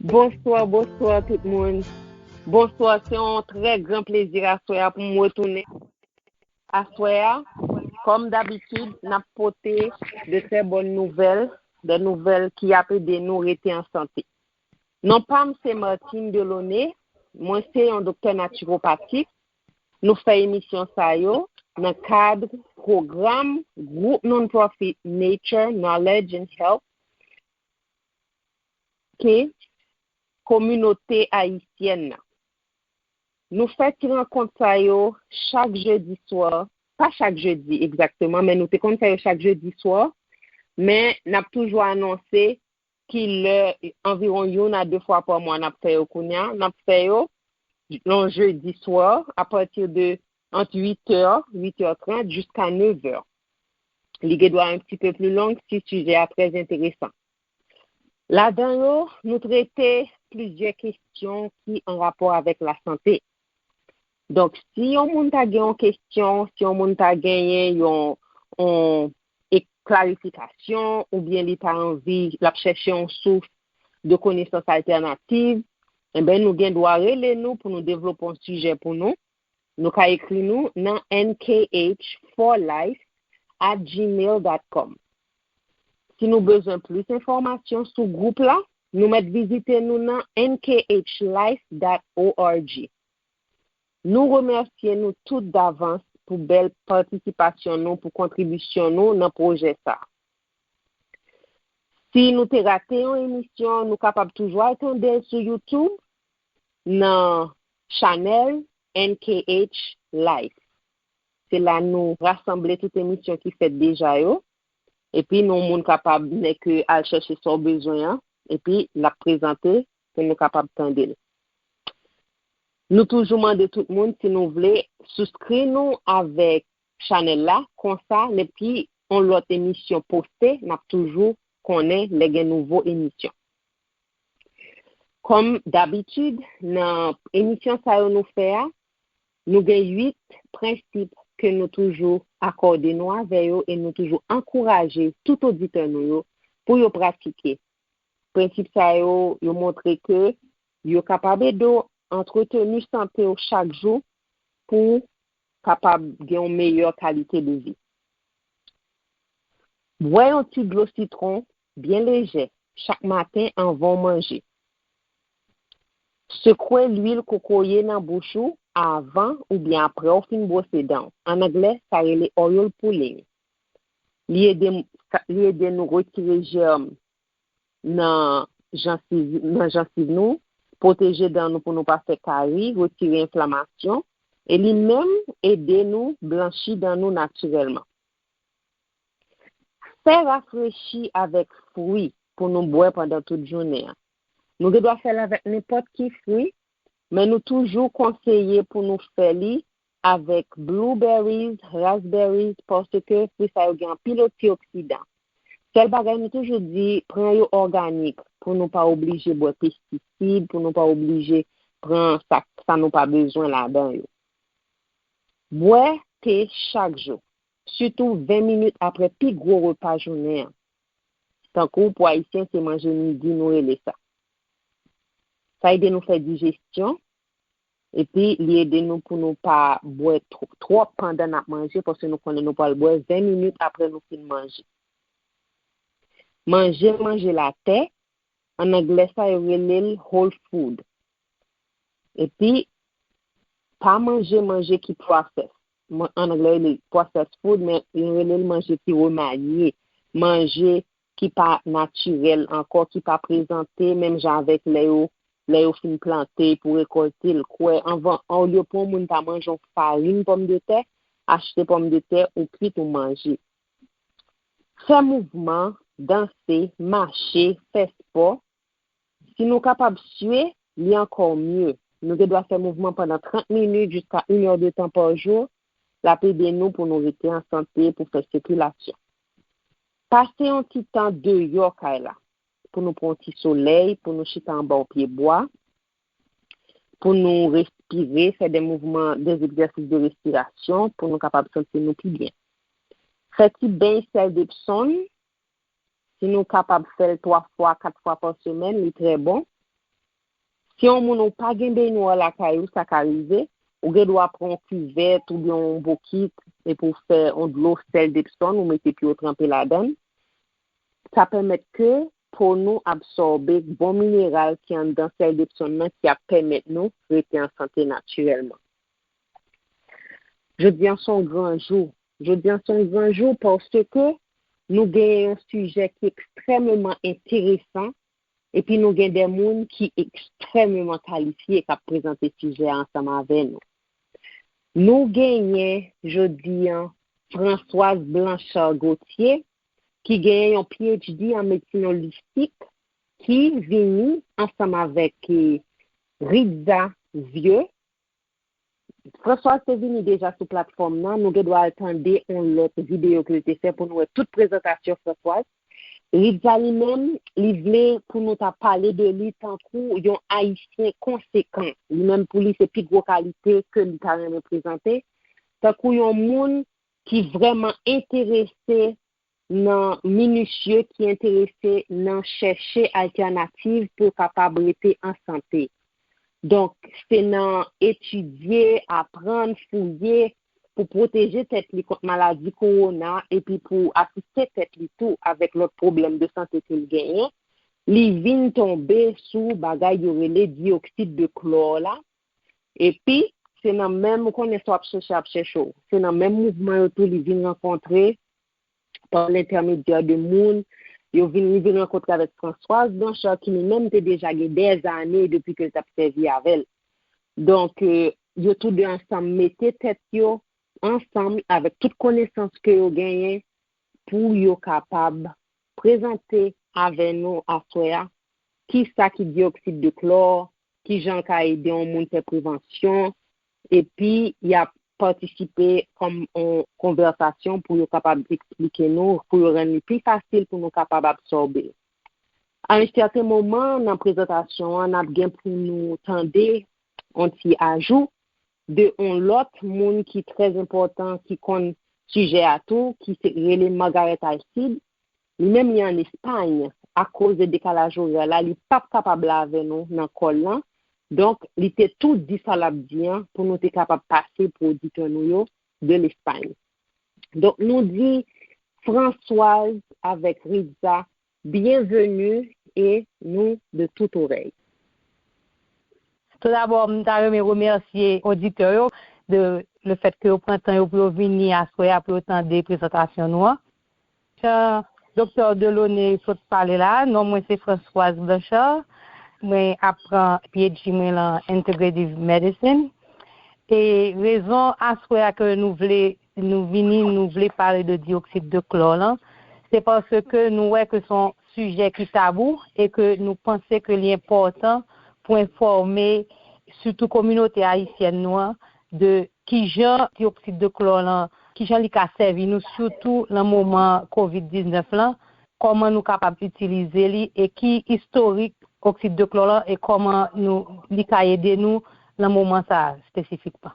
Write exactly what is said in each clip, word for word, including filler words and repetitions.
Bonswa, bonswa tout moun. Bonswa, se yon trè gran plezi aswè a pou m retounen. Aswè a, kòm dabitid, n ap pote de trè bòn nouvèl, de nouvèl ki ap ede nou rete an sante. Non pa m se Martine Delaunay, mwen se yon doktè natiwopatik. Nou fè emisyon sa yo nan kad pwogram gwoup non-profit Nature, Knowledge and Health, ki kominote ayisyèn nan. Nou fè ti rankont sa yo chak jedi swa, pa chak jedi egzakteman, men nou te konn fè yo chak jedi swa, men n ap toujou anonse ki lè, anviwon youn a de fwa pa mwa n ap fè yo kounye a, n ap fè yo yon jedi swa, apati de ant uit è, uit è trant jiska nèf è. Li gen dwa un petit peu plus long si sijè a trè enteresan. Ladan yo, nou trete plizyè kesyon ki an rapò avèk lasante. Donk, si yon moun ta gen yon kesyon, si yon moun ta genyen yon, yon e-, klarifikasyon, oubyen li ta anvi, l ap chèche yon souf de konesans altènativ, enben, nou gen dwa rele nou pou nou devlope yon sijè pou nou. Nou ka ekri nou nan N K H for life at gmail dot com. Si nou bezwen plis enfòmasyon sou gwoup la, nou mèt vizite nou nan N K H life dot org. Nou remèsye nou tout davans pou bèl patisipasyon nou, pou kontribisyon nou nan pwojè sa a. Si nou te rate yon emisyon, nou kapab toujou al tande l sou YouTube nan chanèl N K H Life. Se la nou rasanble tout emisyon ki fèt deja yo. Epi nou, moun kapab nèke al chèche sa w bezwen an, epi l ap prezante pou nou kapab tande l. Nou toujou mande tout moun si nou vle souskri nou avèk chanèl la, konsa, depi yon lòt emisyon poste, n ap toujou konnen lè gen nouvo emisyon. Kòm dabitid, nan emisyon sa yo nou fè a, nou gen uit prensip ke nou toujou akòde nou avè yo e nou toujou ankouraje tout oditè nou yo pou yo pratike. Prensip sa yo, yo montre ke yo kapab ede w antreteni sante w chak jou pou w kapab gen yon meyè kalite de vi. Bwè yon ti dlo sitwon byen lejè chak maten anvan w manje. Sekwe lwil kokoye nan bouch ou avan oubyen apre w fin bwose dan w. An anglè, sa rele oil pulling. Li ede, li ede nou retire jèm nan jansiv, nan jansiv nou, pwoteje dan nou pou nou pa fè kari, retire enflamasyon, e li menm ede nou blanchi dan nou natirèlman. Fè rafrechi avèk fwi pou nou bwè pandan tout jounen an. Nou gen dwa fè l avèk nenpòt ki fwi, men nou toujou konseye pou nou fè li avèk blueberries, raspberries, paske fwi sa yo gen anpil antioksidan. Sèl bagay nou toujou di, pran yo òganik pou nou pa oblije bwè pestisid, pou nou pa oblije pran sa, sa nou pa bezwen ladan yo. Bwè te chak jou, sitou ven minit apre pi gwo repa jounen an. Tankou pou Ayisyen, se manje midi nou rele sa. Sa ede nou fè dijesyon, epi li ede nou pou nou pa bwè tw-, twòp pandan n ap manje, paske nou konnen nou pral bwè ven minit apre nou fin manje. Manje, manje latè, an anglè sa yo rele l whole food. Epi, pa manje manje ki process. Mwen, an anglè, yo rele processed food, men yo rele l manje ki remarye, manje ki pa natirèl ankò, ki pa prezante menm jan avèk lè yo, lè yo fin plante pou rekòlte l. Kwè, anvan, olye pou yon moun ta manje yon farin pòmdetè, achte pòmdetè ou kwit ou manje. Fè mouvman, danse, mache, fè spò. Si nou kapab swe, li ankò mye. Nou gen dwa fè mouvman pandan trant minit jiska inè de tan pa jou. L ap ede nou pou nou rete an sante, pou fè sikilasyon. Pase yon ti tan deyò kay la, pou nou pran yon ti solèy, pou nou chita anba yon pye bwa, pou nou respire, fè de mouvman, de egzèsis de respirasyon, pou nou kapab santi nou pi byen. Fè ti beny sèl Depsonn, si nou kapab fè l twa fwa, kat fwa pa semèn, li trè bon. Si yon moun ou pa gen benywa lakay ou, sa ka rive, ou gen dwa pran yon kivèt oubyen yon bokit epi w fè yon dlo sèl depsonn, ou mete pye w tranpe ladan l. Sa pèmèt ke po nou absòbe bon mineral ki anndan sèl depsonn nan ki ap pèmèt nou rete an sante natirèlman. Jodi an se yon gran jou. Jodi an se yon gran jou paske nou genyen yon sijè ki ekstrèmeman enteresan epi nou gen de moun ki ekstrèmeman kalifye k ap prezante sijè a ansanm avè nou. Nou genyen jodi an Françoise Blanchard Gauthier ki genyen yon P H D an medsin olistik ki vini ansanm avèk eh, Ritza Vieux. Françoise te vini deja sou platfòm nan. Nou gen dwa al tande yon lòt videyo ke l te fè pou nou wè tout prezantasyon Françoise. Ritza li menm, li vle pou nou ta pale de li tankou yon Ayisyen konsekan. Li menm pou li, se pi gwo kalite ke li ta renmen prezante. Tankou yon moun ki vrèman enterese nan minisye, ki enterese nan chèche altènativ pou yo kapab rete an sante. Donk, se nan etidye, aprann, fouye pou pwoteje tèt li kont maladi kowona epi pou asiste tèt li tou avèk lòt pwoblèm de sante ke l genyen, li vin tonbe sou bagay yo rele diyoksid de klò la. Epi, se nan menm, ou konnen sa w ap chèche, ap chèche w. Se nan menm mouvman yo tou li vin rankontre pa lentèmedyè de moun, yo vin, li vin rankontre avèk Françoise Blanchard, ki li menm te deja gen dèzane depi ke l t ap sèvi avè l. Donk, eh, yo tou de ansanm mete tèt yo ansanm avèk tout konesans ke yo genyen pou yo kapab prezante avè nou aswè a kisa ki diyoksid de klò, kijan l ka ede yon moun fè prevansyon, epi y ap patisipe kòm yon konvèsasyon pou yo kapab eksplike nou, pou yo rann li pi fasil pou nou kapab absòbe. A yon sèten moman nan prezantasyon an, n ap gen pou nou tande yon ti ajou de yon lòt moun ki trè enpòtan, ki konn sijè a tou, ki se rele Margaret Alcide. Li menm li ann Espay, akoz de dekalaj orè la, li p ap kapab la avè nou nan kòl lan. Donk, li te tou di sa l ap di an pou nou te kapab pase pou oditè nou yo de Lespay. Donk, nou di Françoise avèk Ritza, bienvenue e nou de tout orèy. Tou dabò, m ta renmen remèsye oditè yo de le fèt ke yo pran tan yo pou yo vini aswè a pou yo tande prezantasyon nou an. Jan Doktè Delaunay sot pale la, non mwen se Françoise Blanchard. Mwen ap pran P H D mwen lan Integrative Medicine. E rezon aswè a ke nou vle nou vini, nou vle pale de diyoksid de klò lan, se paske nou wè ke se yon sijè ki tabou e ke nou panse ke li enpòtan pou enfòme sitou kominote ayisyèn nou an de kijan diyoksid de klò lan, kijan li ka sèvi nou sitou lan moman kovid diznèf lan, kòman nou kapab itilize li e ki istorik oksid de klò lan e kòman nou li ka ede nou lan moman sa a espesifikman.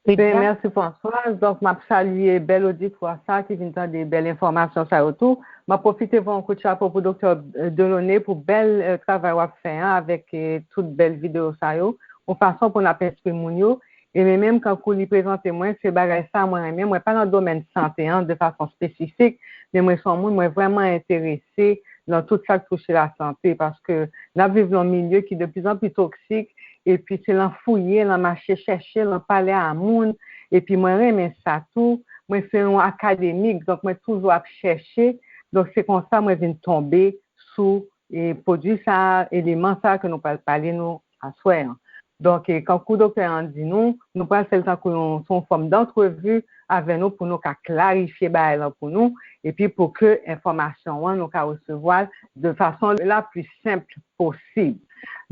Ben, mèsi Françoise. Donk, m ap salye bèl oditwa sa ki vin tande bèl enfòmasyon sa yo tou. M ap pwofite voye yon kout chapo pou Doktè Delaunay pou bèl eh, travay w ap fè an avèk eh, tout bèl videyo sa yo. Yon fason pou n ap enspire moun yo. E men menm kankou li prezante mwen, se bagay sa mwen renmen. Mwen pa nan domèn sante an de fason espesifik, men mwen se yon moun, mwen vrèman enterese nan tout sa k touche lasante, paske n ap viv nan yon milye ki de pli an pli toksik, epi se lan fouye, lan mache chèche, lan pale a moun, epi mwen renmen sa tou. Mwen se yon akademik, donk mwen toujou ap chèche, donk se konsa mwen vin tonbe sou e, pwodui sa a, eleman sa a ke nou pral pale nou aswè an. Donk, e, kankou doktè an di nou, nou pral fè l tankou yon, se yon fòm dantrevi avè nou pou nou ka klarifye bagay lan pou nou, epi pou ke enfòmasyon an nou ka resevwa l de fason la pli senp posib.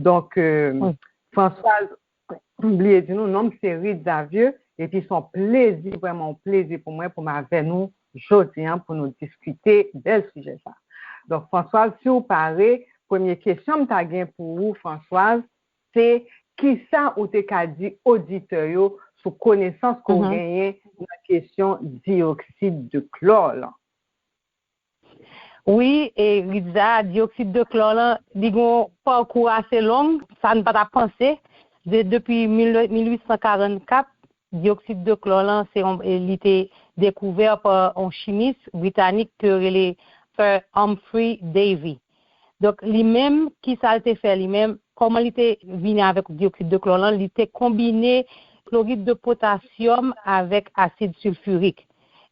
Donk, e, Françoise bliye di nou, non m se Ritza Vieux, epi se yon plezi, vrèman yon plezi pou mwen pou m avè nou jodi an pou nou diskite bèl sijè sa. Donk, Françoise, si w pare, premye kesyon m ta gen pou ou, Françoise, se kisa ou te ka di oditè yo sou konesans ke w genyen nan kesyon diyoksid de klò lan? Wi, e Ritza, diyoksid de klò lan, li gen yon pakou ase long, sa n pa t ap panse. De, depi mil, mil uit san karannkat, diyoksid de klò lan, se yon, e li te dekouvè pa yon chimis britanik ke yo rele Sir Humphry Davy. Donk, li menm, ki sa l te fè li menm? Kòman li te vini avèk diyoksid de klò lan? Li te konbine klorid de potasyòm avèk asid silfirik.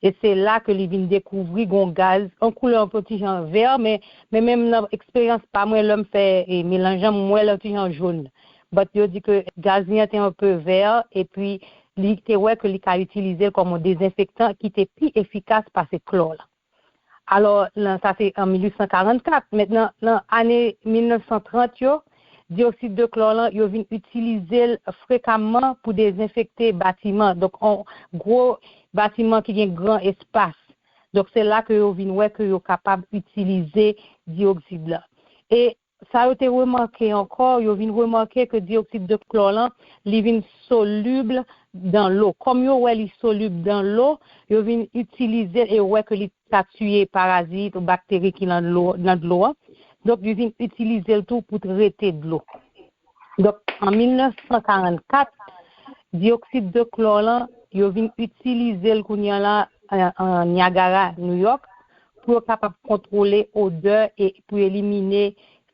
E se la ke li vin dekouvri gon gaz, an koulè yon ti jan vè, men, men menm nan eksperyans pa mwen, lè m fè, e, melanj lan, m wè l yon ti jan jòn. But yo di ke gaz li an te yon pe vè, epi li te wè ke li ka itilize l kòm yon dezenfektan ki te pi efikas pase klò lan. Alò, nan, sa se an mil uit san karannkat. Mentnan, nan ane mil nèf san trant yo, diyoksid de klò lan, yo vin itilize l frekamman pou dezenfekte batiman. Donk, on gwo batiman ki gen gran espas. Donk, se la ke yo vin wè ke yo kapab itilize diyoksid la. E sa yo te remake ankò, yo vin remake ke diyoksid de klò lan, li vin solib dan lo. Kòm yo wè li solib dan lo, yo vin itilize l e yo wè ke li ka tiye parazit ou bakteri ki nan dlo, nan dlo an. Donk, yo vin itilize l tou pou trete dlo. Donk, an mil nèf san karannkat, diyoksid de klò lan, yo vin itilize l kounye a la, an, an Niagara, New York, pou yo kapab kontwole odè e pou elimine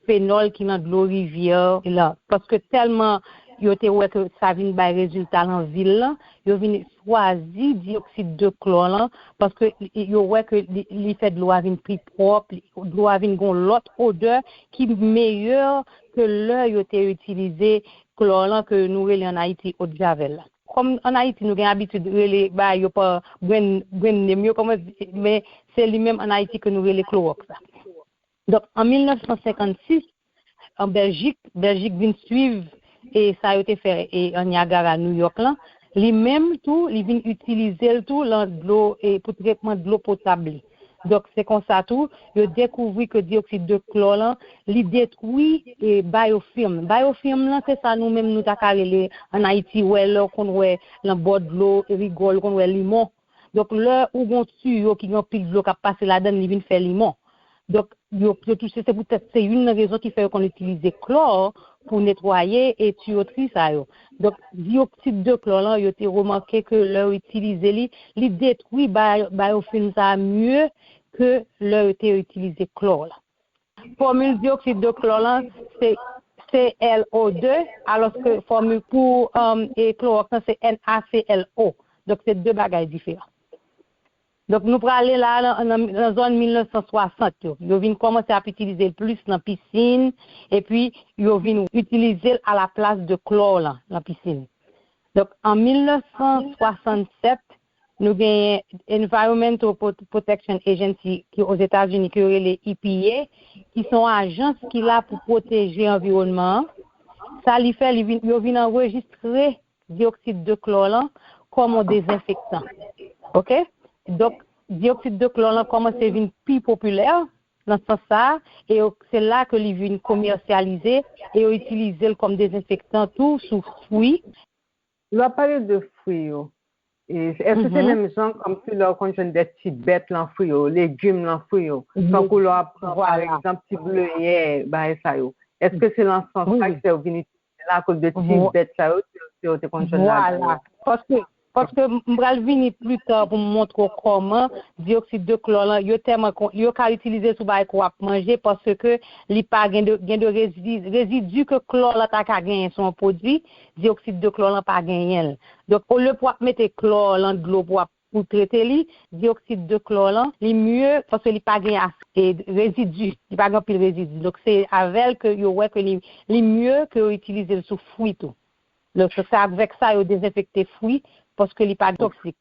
fenòl ki nan dlo rivyè lan. Paske tèlman yo te wè ke sa vin bay rezilta nan vil lan, yo vin chwazi diyoksid de klò lan, paske yo wè ke li, li fè dlo a vin pi pwòp, li, dlo a vin gon lòt odè ki meyè ke lè yo te itilize klò lan ke nou rele ann Ayiti eau de javel la. Kòm ann Ayiti nou gen abitid rele bagay yo pa brand, brand name yo, kòman, men se li menm ann Ayiti ke nou rele klowòks la. Donk, an mil nèf san senkannsis, an Bèljik, Bèljik vin swiv e sa yo te fè e an Niagara, New York lan. Li menm tou, li vin itilize l tou lan dlo e pou tretman dlo potab li. Donk, se konsa tou, yo dekouvri ke diyoksid de klò lan, li detwi e biofilm. Biofilm lan, se sa nou menm nou ta ka rele an Ayiti, wè lè w konn wè lan bò dlo, rigòl, ou konn wè limon. Donk, lè ou gon tiyo ki gen anpil dlo k ap pase ladan l, li vin fè limon. Donk, yo, yo touche, se poutèt se youn nan rezon ki fè yo konn itilize klò pou netwaye e tiyotri sa yo. Donk, diyoksid de klò lan, yo te remake ke lè yo itilize li, li detwi bay-, biofilm sa a mye ke lè yo te itilize klò la. Fòmil diyoksid de klò lan, se C L O de, alòske fòmil pou, um, e klowòks lan, se N A C L O. Donk, se de bagay diferan. Donk, nou prale la nan, nan, nan zòn mil nèf san swasant yo. Yo vin kòmanse ap itilize l plis nan pisin, epi yo vin itilize l alaplas de klò lan nan pisin. Donk, an mil nèf san swasannsèt, nou genyen Environmental Pro-, Protection Agency ki Ozetazini, ki yo rele E P A, ki se yon ajans ki la pou pwoteje anviwònman an. Sa li fè, li vin, yo vin anrejistre diyoksid de klò lan kòm yon dezenfektan. Oke? Donk, diyoksid de klò lan kòmanse vin pi popilè nan sans sa a, e yo, se la ke li vin komèsyalize, e yo itilize l kòm dezenfektan tou sou fwi. Lè w ap pale de fwi yo, e, èske se menm jan kòmsi lè w konn jwenn de ti bèt lan fwi yo, legim lan fwi yo, tankou lè w ap pran, pa egzanp, ti bleyè, bagay sa yo? Èske se lan sans sa ki fè yo vin itilize la, akoz de ti bèt sa yo, ke yo te konn jwenn ladan yo? Paske, paske m pral vini pli ta pou m montre w kòman diyoksid de klò lan, yo tèlman kon-, yo ka itilize sou bagay ke w ap manje, paske li pa gen de, gen de rezi-, rezidi ke klò lan ta ka genyen sou yon pwodui, diyoksid de klò lan pa genyen l. Donk, olye pou w ap mete klò lan dlo pou w ap, pou trete li, diyoksid de klò lan, li mye paske li pa gen as-, e, rezidi, li pa gen anpil rezidi. Donk, se avè l ke yo wè ke li, li mye ke yo itilize l sou fwi tou. Donk, se avèk sa yo dezenfekte fwi, paske li pa toksik.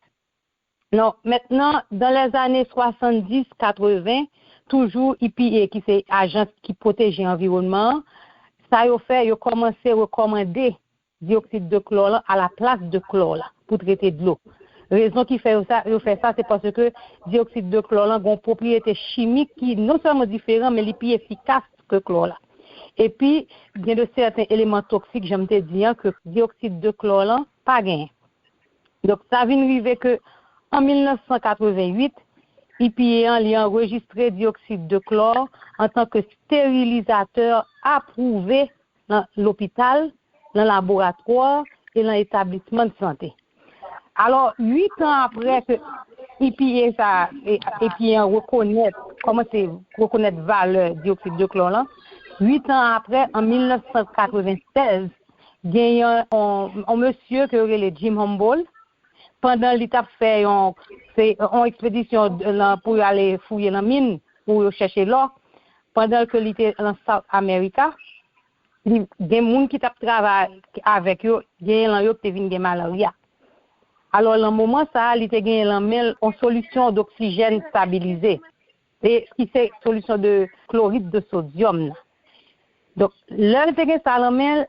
Non, mentnan, dans les années soixante-dix, quatre-vingts, toujou E P A, ki se ajans ki pwoteje anviwònman an, sa yo fè, yo kòmanse rekòmande diyoksid de klò lan alaplas de klò la pou trete dlo. Rezon ki fè yo sa, yo fè sa, se paske diyoksid de klò lan gen yon pwopriyete chimik ki non sèlman diferan, men li pi efikas ke klò la. Epi, gen de sèten eleman toksik, jan m te di an, ke diyoksid de klò lan pa genyen. Donk, sa vin rive ke an mil nèf san katrevenn uit, E P A an, li anrejistre diyoksid de klò antanke esterilizatè apwouve nan lopital, nan laboratwa e nan etablisman de sante. Alò, uit an apre ke E P A sa, e, E P A an rekonèt, kòmanse rekonèt valè diyoksid de klò lan, uit an apre, an mil nèf san katreven sèz, genyen yon, yon mesye ke yo rele Jim Humboldt, pandan li t ap fè yon, se, yon ekspedisyon de, lan, pou yo ale fouye nan min, pou yo chèche lò, pandan ke li te lan South America, li, gen moun ki t ap travay avèk yo, genyen lan yo ki te vin gen malarya. Alò, lan moman sa a, li te genyen lan men l yon solisyon doksijèn estabilize, e ki se solisyon de klorid de sodyòm nan. Donk, lè l te gen sa lan men l,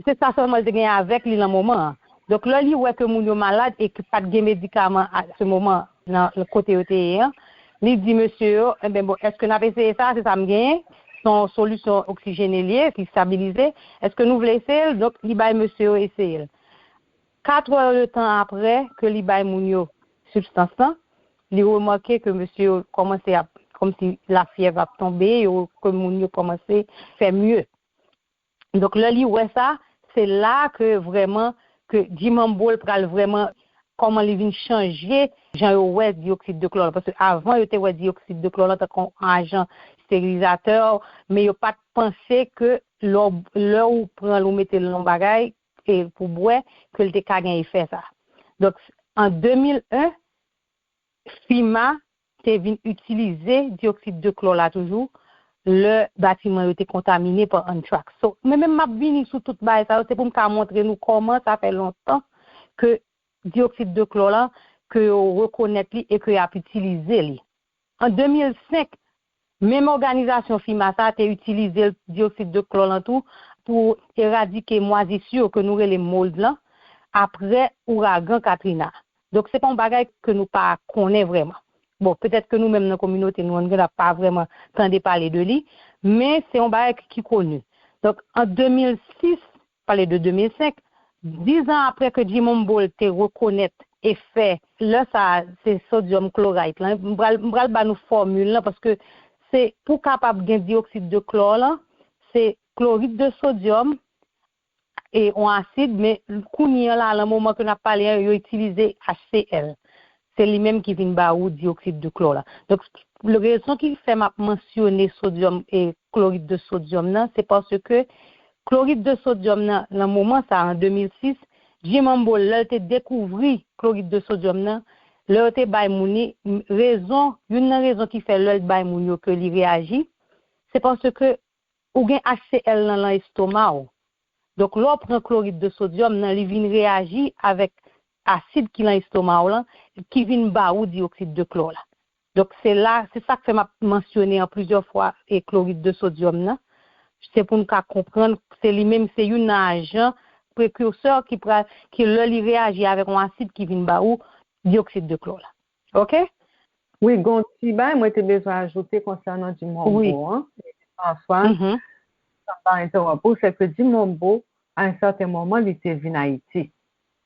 se sa sèlman l te gen avèk li lan moman an. Donk, lè li wè ke moun yo malad e ke pa t gen medikaman a se moman nan kote yo te ye an, li di mesye yo, "Enben, bon, èske n ap eseye sa? Se sa m genyen. Se yon solisyon oksijene li ye, ki estabilize. Èske nou vle eseye l?" Donk, li bay mesye yo eseye l. Kat è de tan apre ke li bay moun yo sibstans lan, li remake ke mesye yo kòmanse ap, kòmsi lafyèv ap tonbe, yo, ke moun yo kòmanse fè mye. Donk, lè li wè sa, se la ke vrèman, ke Jim Humboldt pral vrèman, kòman li vin chanje jan yo wè diyoksid de klò la. Paske avan, yo te wè diyoksid de klò la tankou yon ajan esterilizatè, men yo pa t panse ke lè w, lè w pran l, ou mete l nan yon bagay, e pou bwè, ke l te ka gen efè sa. Donk, an de mil en, FEMA te vin itilize diyoksid de klò la toujou, lè batiman yo te kontamine pa anthrax. So, mwen menm m ap vini sou tout bagay sa yo, se pou m ka montre nou kòman sa fè lontan ke diyoksid de klò la, ke yo rekonèt li e ke y ap itilize li. An de mil senk, menm òganizasyon FEMA sa a te itilize diyoksid de klò lan tou pou eradike mwazisyon ke nou rele mold lan apre ouragan Katrina. Donk, se pa yon bagay ke nou pa konnen vrèman. Bon, petèt ke nou menm nan kominote nou, nou pa vrèman tande pale de li, men se yon bagay ki koni. Donk, an de mil sis, pale de de mil senk, diz an apre ke Jim Humboldt te rekonèt efè, lè sa a, se sodium chlorite lan, m pral, m pral ba nou fòmil lan, paske se pou kapab gen diyoksid de klò lan, se klorid de sodyòm, e yon asid, men kounye a la, nan moman ke n ap pale a, yo itilize H C L. Se li menm ki vin ba ou diyoksid de klò la. Donk, rezon ki fè m ap mansyone sodyòm e klorid de sodyòm nan, se paske klorid de sodyòm nan, nan moman sa, an de mil sis, Jim Humboldt, lè l te dekouvri klorid de sodyòm nan, lè yo te bay moun li, m, rezon, youn nan rezon ki fè lè l bay moun yo ke li reyaji, se paske ou gen H C L lan lan estoma w. Donk, lè w pran klorid de sodyòm nan, li vin reyaji avèk asid ki lan estoma w lan, ki vin ba ou diyoksid de klò la. Donk, se la, se sa k fè m ap mansyone an plizyè fwa e klorid de sodyòm nan. Se pou n ka konprann, se li menm, se youn nan ajan, prekirsè ki pral, ki lè li reyaji avèk yon asid ki vin ba ou diyoksid de klò la. Oke? Wi, gen yon ti bagay mwen te bezwen ajoute konsènan Jim Humboldt an. François, sa pa entewonp ou, se ke Jim Humboldt, à un certain moment, li te vin Ayiti.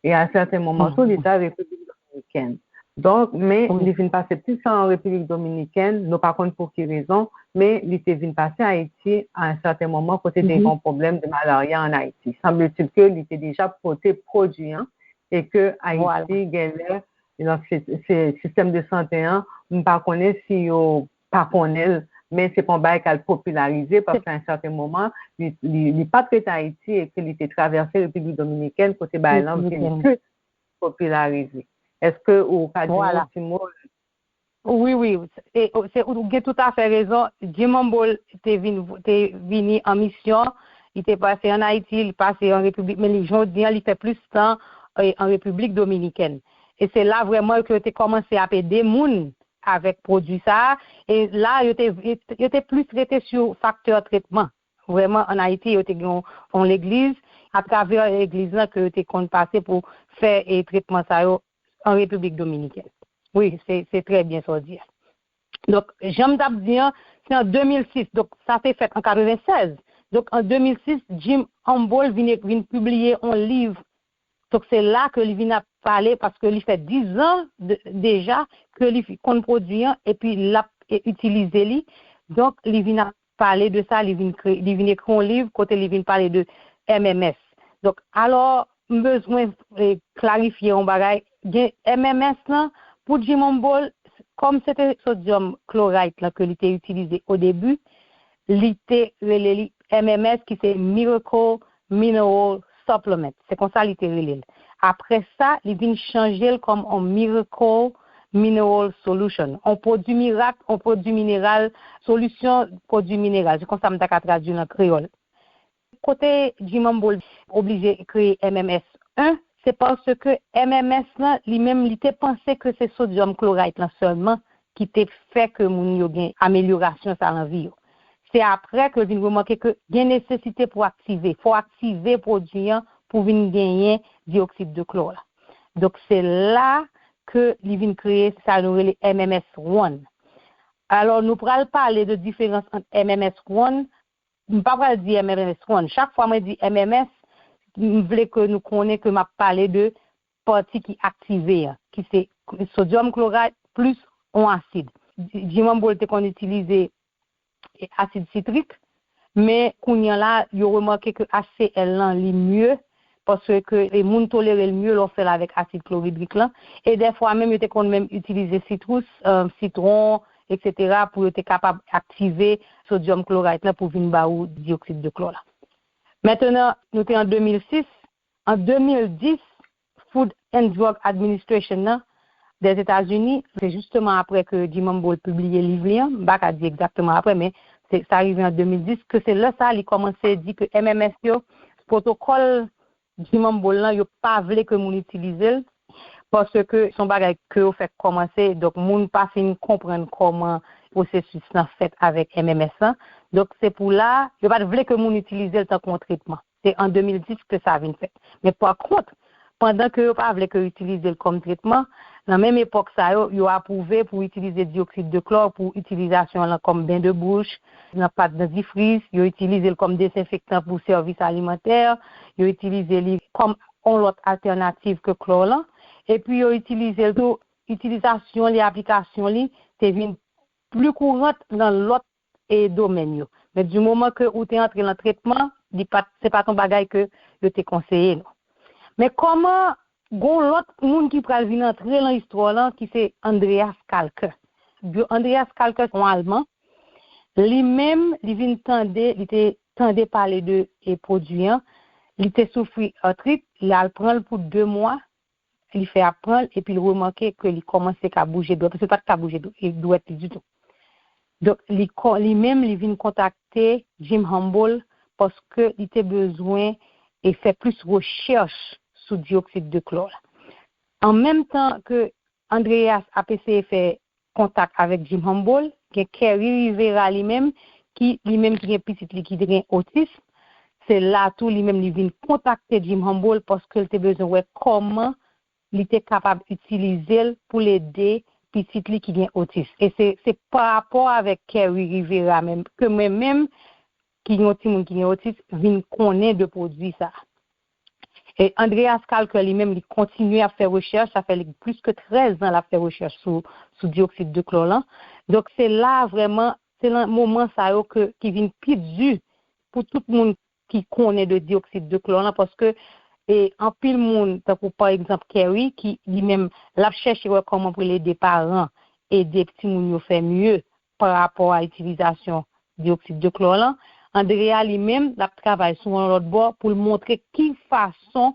E à un certain moment tou, li te al Repiblik Dominikèn. Donk, men li vin pase plis tan an Repiblik Dominikèn, nou pa konn pou ki rezon, men li te vin pase Ayiti à un certain moment kote te gen yon pwoblèm de malarya an Ayiti. Semble-t-il ke li te deja pote pwodui an e ke Ayiti genlè, nan si-, si-, sistèm de sante an, m pa konnen si yo pa konnen l, men se pa yon bagay k al popilarize, paske à un certain moment, li, li, li pa t ret Ayiti e ke li te travèse Repiblik Dominikèn, kote bagay lan vin plis popilarize. Èske ou ka di nou yon ti mo? Wi, wi, e, o, se, ou gen toutafè rezon. Jim Humboldt te vin, te vini an misyon, li te pase an Ayiti, li pase an Repiblik, men li, jodi an, li fè plis tan, e, an Repiblik Dominikèn. E se la vrèman ke yo te kòmanse ap ede moun avèk pwodui sa a. E la, yo te, yo te plis rete sou faktè tretman. Vrèman, an Ayiti, yo te gen yon, yon legliz, atravè legliz lan ke yo te konn pase pou fè, e, tretman sa yo an Repiblik Dominikèn. Wi, se, se trè byen sa w di a. Donk, jan m t ap di an, se an de mil sis, donk, sa te fèt an katreven sèz. Donk, an de mil sis, Jim Humboldt vin, vin pibliye yon liv. Donk, se la ke li vin ap pale, paske li fè dizan deja ke li konn pwodui an, epi l ap itilize li. Donk, li vin ap pale de sa, li vin, li vin ekri yon liv kote li vin pale de M M S. Donk, alò, m bezwen klarifye yon bagay. Gen M M S lan, pou Jim Humble, kòm se te sodium chloride lan ke li te itilize o debi, li te rele li M M S, ki se Miracle Mineral Supplement. Se konsa li te rele l. Apre sa, li vin chanje l kòm on Miracle Mineral Solution. On pwodui mirak, on pwodui mineral, solisyon pwodui mineral. Se konsa m ta ka tradui l an kreyòl. Kote Jim Humble oblije kreye M M S wan, se paske M M S lan, li menm, li te panse ke se sodium chloride lan sèlman ki te fè ke moun yo gen amelyorasyon sa nan vi yo. Se apre ke l vin remake ke gen nesesite pou aktive, fò aktive pwodui an pou vin genyen diyoksid de klò la. Donk, se la ke li vin kreye sa nou rele M M S wan. Alò, nou pral pale de diferans ant M M S wan, m pa pral di M M S wan. Chak fwa mwen di M M S, m vle ke nou konnen ke m ap pale de pati ki aktive an, ki se sodium chloride plis on asid. Jim Humble te konn itilize asid sitrik, men kounye a la, yo remake ke H C L lan, li mye, paske e moun tolere l mye lè w fè l avèk asid kloridrik lan. E dèfwa menm, yo te konn menm itilize sitrous, sitwon, etsetera, pou yo te kapab aktive sodium chloride lan pou vin ba ou diyoksid de klò la. Mentnan, nou te an de mil sis. An de mil dis, Food and Drug Administration nan, Dèzetazini, se jisteman apre ke Jim Humble pibliye liv li an, m pa ka di egzakteman apre, men se, sa rive an de mil dis, ke se lè sa a li kòmanse di ke M M S yo, pwotokòl Jim Humble lan, yo pa vle ke moun itilize l, paske se yon bagay ke yo fèk kòmanse, donk moun pa fin konprann kòman pwosesis lan fèt avèk M M S lan. Donk se pou la, yo pa t vle ke moun itilize l tankou yon tretman. Se an de mil dis ke sa vin fèt. Men pa kont, pandan ke yo pa vle ke yo itilize l kòm tretman, nan menm epòk sa yo, yo apwouve pou itilize diyoksid de klò pou itilizasyon lan kòm ben de bouch, nan pat dantifris, yo itilize l kòm dezenfektan pou sèvis alimantè, yo itilize li kòm yon lòt altènativ ke klò lan, epi yo itilize l tou, itilizasyon li, aplikasyon li, te vin pli kourant nan lòt e domèn yo. Men di moman ke ou te antre nan tretman, li pa, se pa t yon bagay ke yo te konseye nou. Men kòman gon lòt moun ki pral vin antre nan istwa lan, ki se Andreas Kalker. Andreas Kalker se yon Alman. Li menm, li vin tande, li te tande pale de e pwodui an. Li te soufri atrit, li al pran l pou de mwa, li fè ap pran l, epi l remake ke li kòmanse ka bouje dwèt, paske li pa t ka bouje dwèt li ditou. Donk, li, li menm, li vin kontakte Jim Humble paske li te bezwen e fè plis rechèch sou diyoksid de klò la. An menm tan ke Andreas ap eseye fè kontak avèk Jim Humble, gen Kerry Rivera li menm, ki li menm ki gen pitit li ki te gen otis, se la tou li menm li vin kontakte Jim Humble paske l te bezwen wè kòman li te kapab itilize l pou l ede pitit li ki gen otis. E se, se pa rapò avèk Kerry Rivera menm, ke mwen menm, ki yon timoun ki gen otis, vin konnen de pwodui sa a. E Andreas Kalker li menm, li kontinye ap fè rechèch, sa fè li plis ke trèz an l ap fè rechèch sou, sou diyoksid de klò lan. Donk, se la vrèman, se nan moman sa yo ke, ki vin pi di pou tout moun ki konnen de diyoksid de klò lan, paske e anpil moun, tankou pa egzanp Kerry, ki li menm, l ap chèche wè kòman pou l ede paran, ede timoun yo fè mye pa rapò a itilizasyon diyoksid de klò lan. Andrea li menm, l ap travay sou yon lòt bò pou l montre ki fason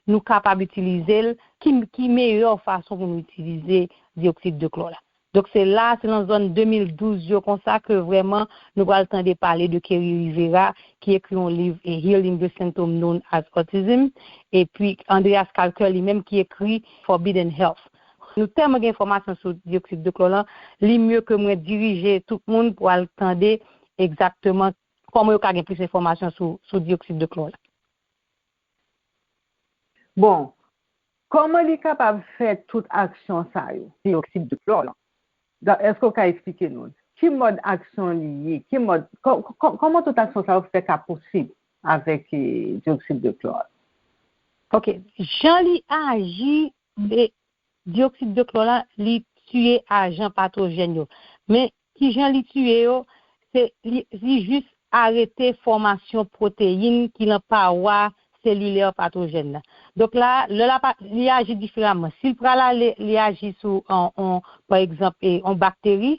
nou kapab itilize l, ki, ki meyè fason pou nou itilize diyoksid de klò la. Donk, se la, se nan zòn de mil douz yo konsa ke vrèman nou pral tande pale de Kerry Rivera, ki ekri yon liv, e Healing the Symptom Known as Autism, epi Andreas Kalker li menm ki ekri Forbidden Health. Nou tèlman gen enfòmasyon sou diyoksid de klò lan, li mye ke mwen dirije tout moun pou al tande egzakteman kòman yo ka gen plis enfòmasyon sou, sou diyoksid de klò la. Bon, kòman li kapab fè tout aksyon sa yo, diyoksid de klò lan? Èske w ka eksplike nou ki mòd aksyon li ye? Ki mòd, kòman tout aksyon sa yo fè ka posib avèk diyoksid de klò? Ok, jan li aji E diyoksid de klò la, li tiye ajan patojèn yo. Men, kijan li tiye yo? Se li, li jis arete fòmasyon pwoteyin ki nan pawa selilè patojèn nan. Donk la, lè l ap, li aji diferaman. Si l pral ale, li aji sou, on, on, pa egzanp, e, on bakteri,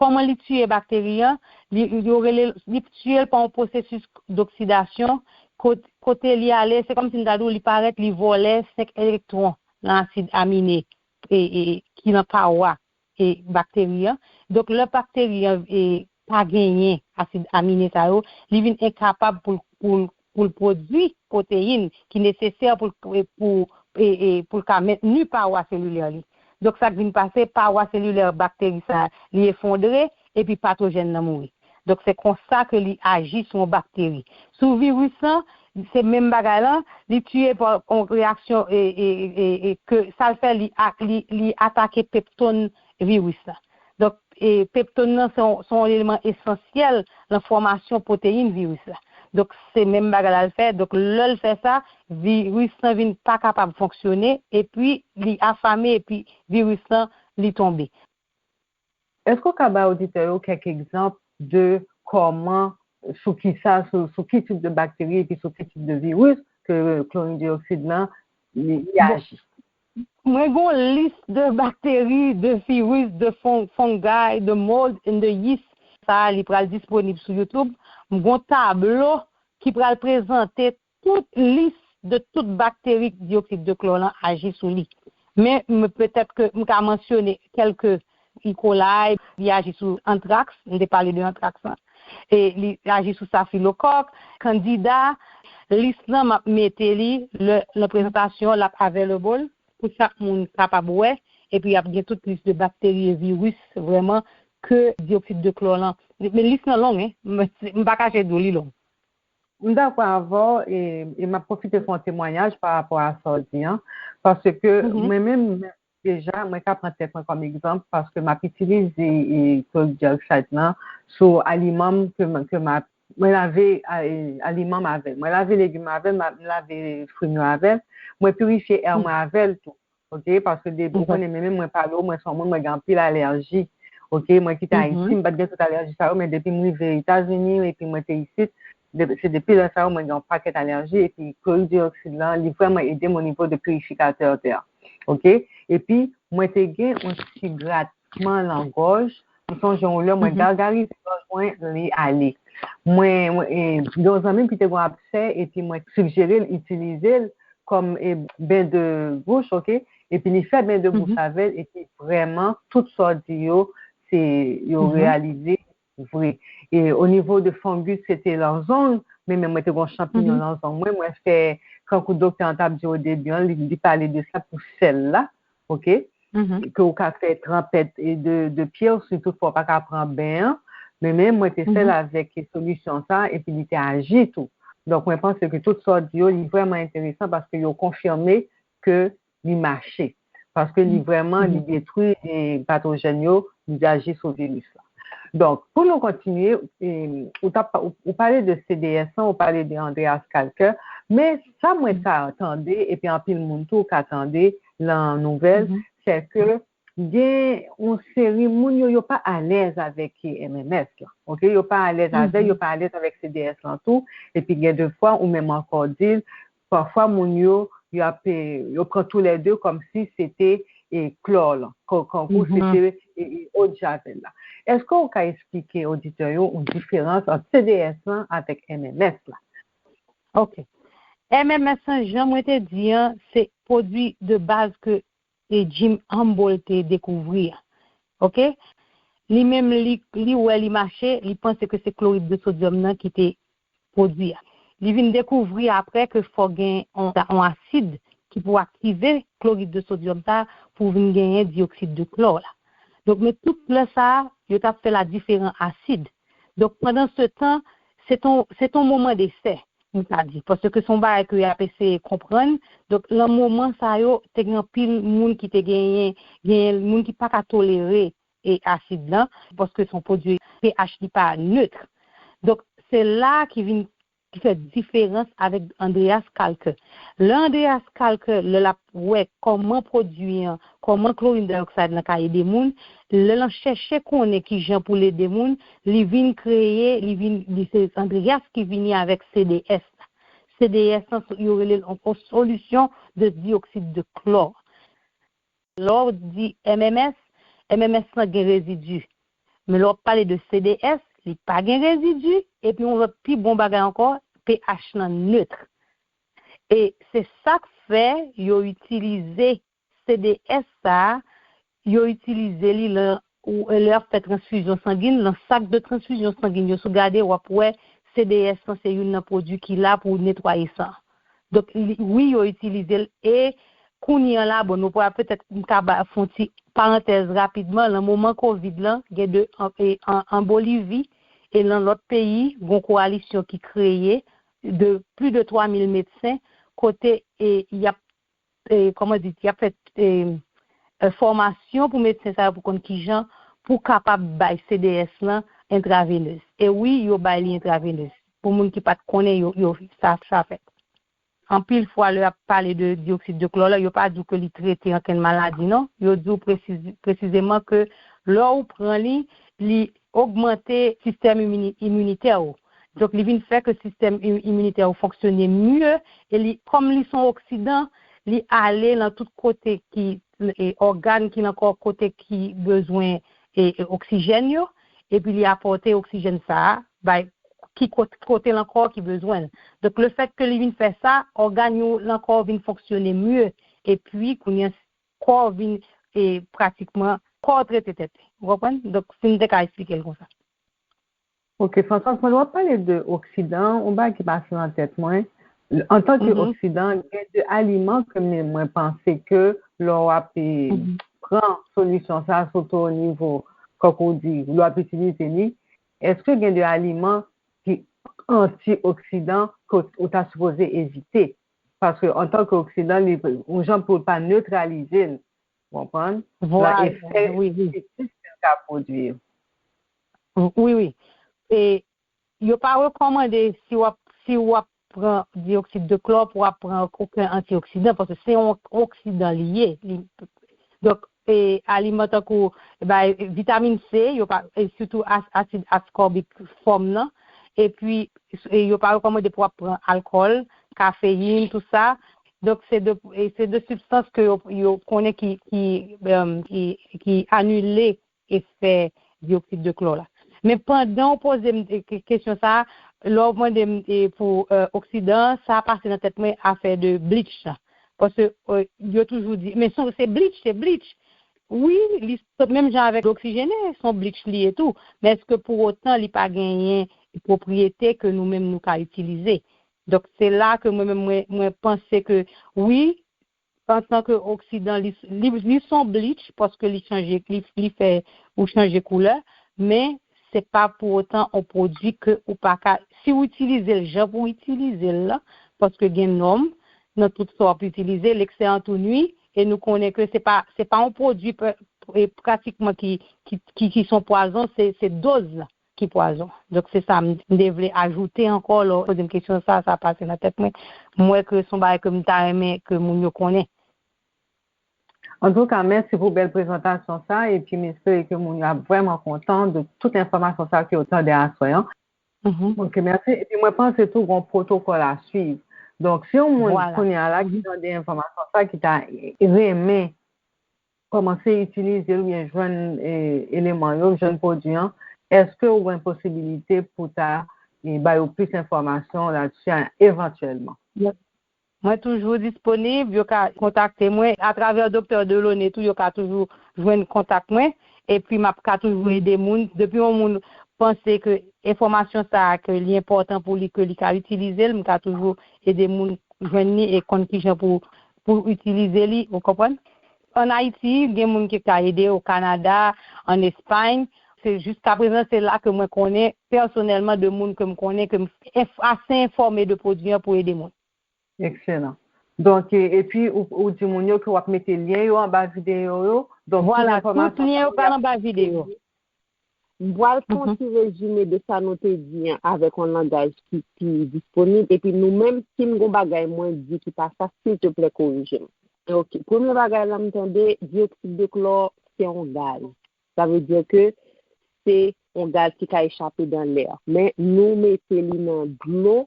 kòman li tiye bakteri an? Li, yo rele, li tiye l pa yon pwosesis doksidasyon. Kot-, kote li ale, se kòmsi m ta di w, li parèt, li vòlè senk elektwon nan asid amine, e, e, ki nan pawa, e, bakteri an. Donk, lè bakteri an, e, pa genyen asid amine sa yo, li vin enkapab pou l, pou l, pou l pwodui pwoteyin ki nesesè pou l, pou, e, e, pou l ka mentni pawa selilè li. Donk, sa k vin pase, pawa selilè bakteri sa, li efondre, epi patojèn nan mouri. Donk, se konsa ke li aji sou yon bakteri. Sou viris lan, se menm bagay lan, li tiye pa yon reyaksyon, e, e, e, e, ke sa l fè, li, a- li, li atake peptòn viris la. Donk, e, peptòn nan, se yon, se yon eleman esansyèl nan fòmasyon pwoteyin viris la. Donk, se menm bagay la l fè. Donk, lè l fè sa, viris lan vin pa kapab fonksyone, epi li afame, epi viris lan, li tonbe. Èske w ka bay oditè yo kèk egzanp de kòman, sou ki sa, sou, sou ki tip de bakteri epi sou ki tip de viris ke klorin diyoksid lan li, li aji? Mwen gen yon lis de bakteri, de viris, de fon, fungi, de mold and de yeast. Sa a, li pral disponib sou YouTube. M gen yon tablo ki pral prezante tout lis de tout bakteri diyoksid de klò lan aji sou li. Men, m, petèt ke m ka mansyone kèlke E. coli, li aji sou antraks, m te pale de antraks lan. E li aji sou stafilokòk, kandida, lis lan m ap mete li lè nan prezantasyon, l ap available pou chak moun kapab wè, epi y ap gen tout lis de bakteri e viris vrèman ke diyoksid de klò lan. Men lis lan long, en, m, m pa kache di w li long. M dakò avè w e, e m ap pwofite fè yon temwayaj pa rapò a sa w di an, paske mwen menm, deja, mwen ka pran tèt mwen kòm egzanp, paske m ap itilize e, klorid diyoksid lan sou aliman m ke, m- ke m ap, mwen lave a- e, aliman m avè l. Mwen lave legim avè l, m ap- m lave fwi m yo avè l, mwen pirifye è mwen avè l tou. Ok, paske de, ou konnen, men menm mwen pale w, mwen se yon moun, mwen gen anpil alèji. Ok, mwen kite Ayiti, m pa t gen tout alèji sa yo, men depi m rive Etazini, epi mwen te isit, de- se depi lè sa yo, mwen gen yon pakèt alèji, epi klorid diyoksid lan, li vrèman ede m o nivo de pirifikatè tè a. Ok, epi mwen te gen yon ti gratman lan gòj, m sonje yon lè, mwen gagarize gòj mwen, li ale. Mwen, mwen, e, gen yon zanmi m ki te gen yon absè, epi mwen sijere l itilize l kòm e, ben de bouch, ok? Epi li fè ben de bouch avè l, epi vrèman, tout sa w di yo, se yo reyalize vre. E o nivo de fongis, se te lan zong, men menm mwen te gen yon chanpinyon lan zong mwen, mwen fè, kankou doktè an t ap di o debi an, li, li pale de sa pou sèl la, ok? Ke ou ka fè tranpèt e de, de pye w, si toutfwa w pa ka pran ben an. Men menm mwen te fè l avèk solisyon sa, epi li te aji tou. Donk, mwen panse ke tout sa w di yo, li vrèman enteresan paske yo konfime ke li mache. Paske li vrèman, li detwi e patojèn yo, li aji sou viris la. Donk, pou nou kontinye, e, ou, t ap- ou, ou pale de C D S lan, ou pale de Andreas Kalker, men sa mwen ka tande, epi anpil moun tou ka tande lan nouvèl, se ke gen yon seri moun yo, yo pa alèz avèk M M S lan. Ok, yo pa alèz avè, yo pa alèz avèk C D S lan tou. Epi gen de fwa, ou menm ankò di l, pafwa moun yo, yo ap, yo pran toulède kòmsi se te e, klò lan, kankou se te e, e, eau de javel la. Èske w ka eksplike oditè yo yon diferans ant C D S lan avèk M M S la? Ok. M M S lan, jan mwen te di an, se pwodui de baz ke e, Jim Humboldt te dekouvri a. Ok? Li menm, li, li wè li mache, li panse ke se klorid de sodyòm nan ki te pwodui a. Li vin dekouvri apre ke fò gen yon, yon asid ki pou aktive klorid de sodyòm sa pou vin genyen diyoksid de klò la. Donk, men tout lè sa, yo t ap fè l a diferan asid. Donk, pandan se tan, se ton, se ton moman desè, m ka di. Paske se yon bagay ke y ap eseye konprann. Donk, lan moman sa yo, te gen anpil moun ki te genyen, genyen moun ki pa ka tolere e asid lan, paske se yon pwodui pH li pa nèt. Donk, se la ki vin ki fè diferans avèk Andreas Kalker. Lè Andreas Kalker, lè l ap wè kòman pwodui an, kòman chlorine dioxide lan ka ede moun, lè l ap chèche konnen kijan pou l ede moun, li vin kreye, li vin, li se Andreas ki vini avèk C D S la. C D S lan, yo rele l yon solisyon de diyoksid de klò. Lè w di M M S, M M S lan gen rezidi. Men lè w ap pale de C D S, li pa gen rezidi, epi yon lòt pi bon bagay ankò, pH lan neutre. E se sa k fè yo itilize C D S sa a, yo itilize li lan, ou, lè y ap fè transfizyon sangin, lan sak de transfizyon sangin yo, si w gade, w ap wè C D S lan se youn nan pwodui ki la pou netwaye san. Donk, li, wi, yo itilize l. E kounye a la, bon, nou pral petèt, m ka ba, fè yon ti parantèz rapidman, lan moman kovid lan, gen de, an, e, an, an Bolivi, e lan lòt peyi, gon kowalisyon ki kreye de plis de twa mil medsen, kote, e, y ap, e, kòman di, y ap fè, e, e, fòmasyon pou medsen sa yo pou konn kijan pou kapab bay C D S lan entravenez. E wi, yo bay li entravenez. Pou moun ki pa t konnen, yo, yo, sa, sa fèt. Anpil fwa, lè y ap pale de diyoksid de klò la, yo pa di w ke li trete ankenn maladi, non. Yo di w presiz-, presizeman ke lè w pran li, li ogmante sistèm imini-, iminitè w. Donk, li vin fè ke sistèm im-, iminitè w fonksyone mye, e li, kòm li se yon oksidan, li ale lan tout kote ki, e, ògàn ki nan kò w kote ki bezwen, e, e, oksijèn yo, epi li apòte oksijèn sa a bay ki kot-, kote lan kò w ki bezwen l. Donk, lefètke li vin fè sa, ògàn yo lan kò w vin fonksyone mye, epi kounye a, kò w vin, e, pratikman, kò w trete tèt li. Ou konprann? Donk, si m te ka eksplike l konsa. Ok, Françoise, pandan w ap pale de oksidan, yon bagay ki pase nan tèt mwen, antanke oksidan, gen de aliman ke mwen, mwen panse ke lè w ap, e, pran solisyon sa, sitou o nivo, kòk ou di, lè w ap itilize li, èske gen de aliman ki antioksidan ke w ta sipoze evite? Paske antanke oksidan, li, yon jan pou l pa netralize l, w konprann? Lan efè pozitif ke l ka pwodui. Wi, wi. E yo pa rekòmande si w ap, si w ap pran diyoksid de klò pou w ap pran okenn antioksidan, paske se yon oksidan li ye. Li, donk, e, aliman tankou, bay vitamin C, yo pa, e sitou as-, asid askòbik fòm nan, epi, e, yo pa rekòmande pou w ap pran alkòl, kafeyin, tou sa. Donk, se de, e, se de sibstans ke yo, yo konnen ki, ki, em, ki, ki anile efè diyoksid de klò la. Men pandan w poze m, e, ke-, kesyon sa a, lè w mande m, e, pou, e, oksidan, sa pase nan tèt mwen afè de bleach la. Paske, e, yo toujou di, men se, se bleach, se bleach. Wi, li sot menm jan avèk oksijene, se yon bleach li ye tou. Men èske pou otan li pa genyen pwopriyete ke nou menm nou ka itilize? Donk, se la ke mwen menm, mwen, mwen panse ke wi, antanke oksidan, li, li, li se yon bleach, paske li chanje, li, li fè ou chanje koulè, men se pa pou otan yon pwodui ke ou pa ka, si w itilize l jan pou w itilize l la, paske gen nòm nan tout sa w ap itilize, l'excès en tout nuit, e nou konnen ke se pa, se pa yon pwodui pr-, e pratikman ki, ki, ki, ki se yon pwazon, se, se doz la ki pwazon. Donk, se sa m, m te vle ajoute ankò, lè w poze m kesyon sa, sa pase nan tèt mwen. M wè ke se yon bagay ke m ta renmen ke moun yo konnen. Antouka, mèsi pou bèl prezantasyon sa, epi m espere ke moun yo ap vrèman kontan de tout enfòmasyon sa ke yo tande aswè an. Mhm. Ok, mèsi. Epi mwen panse tou gon pwotokòl a swiv. Donk, si yon moun kounye a la ki tande enfòmasyon sa, ki ta renmen kòmanse itilize l oubyen jwenn, e, eleman yo, jwenn pwodui an, èske ou gen posibilite pou ta, e, ba yo plis enfòmasyon ladsi a evantyèlman? Mwen, mwen toujou disponib, yo ka kontakte mwen atravè Doktè Delaunay tou, yo ka toujou jwenn kontak mwen, epi m ap ka toujou ede moun. Depi yon moun panse ke enfòmasyon sa a, ke li enpòtan pou li, ke li ka itilize l, m ka toujou ede moun jwenn li e konn kijan pou, pou itilize li, ou konprann? Ann Ayiti, gen moun ki ka ede, o Kanada, ann Espay. Se jiskaprezan, se la ke mwen konnen pèsonèlman de moun ke m konnen, ke m enf-, ase enfòme de pwodui an pou ede moun. Ekselan. Donk, e, epi ou, ou di moun yo ke w ap mete lyen yo anba videyo yo. Donk, tout enfòmasyon sa yo, tout lyen yo pral anba videyo. M pral fè yon ti rezime de sa nou te di an avèk yon langaj ki pi disponib. Epi nou menm, si m gon bagay mwen di ki pa sa, silteplè korije m. Ok. Premye bagay la m tande, diyoksid de klò, se yon gaz. Sa vle di ke se yon gaz ki ka echape dan lè. Men nou mete li nan dlo,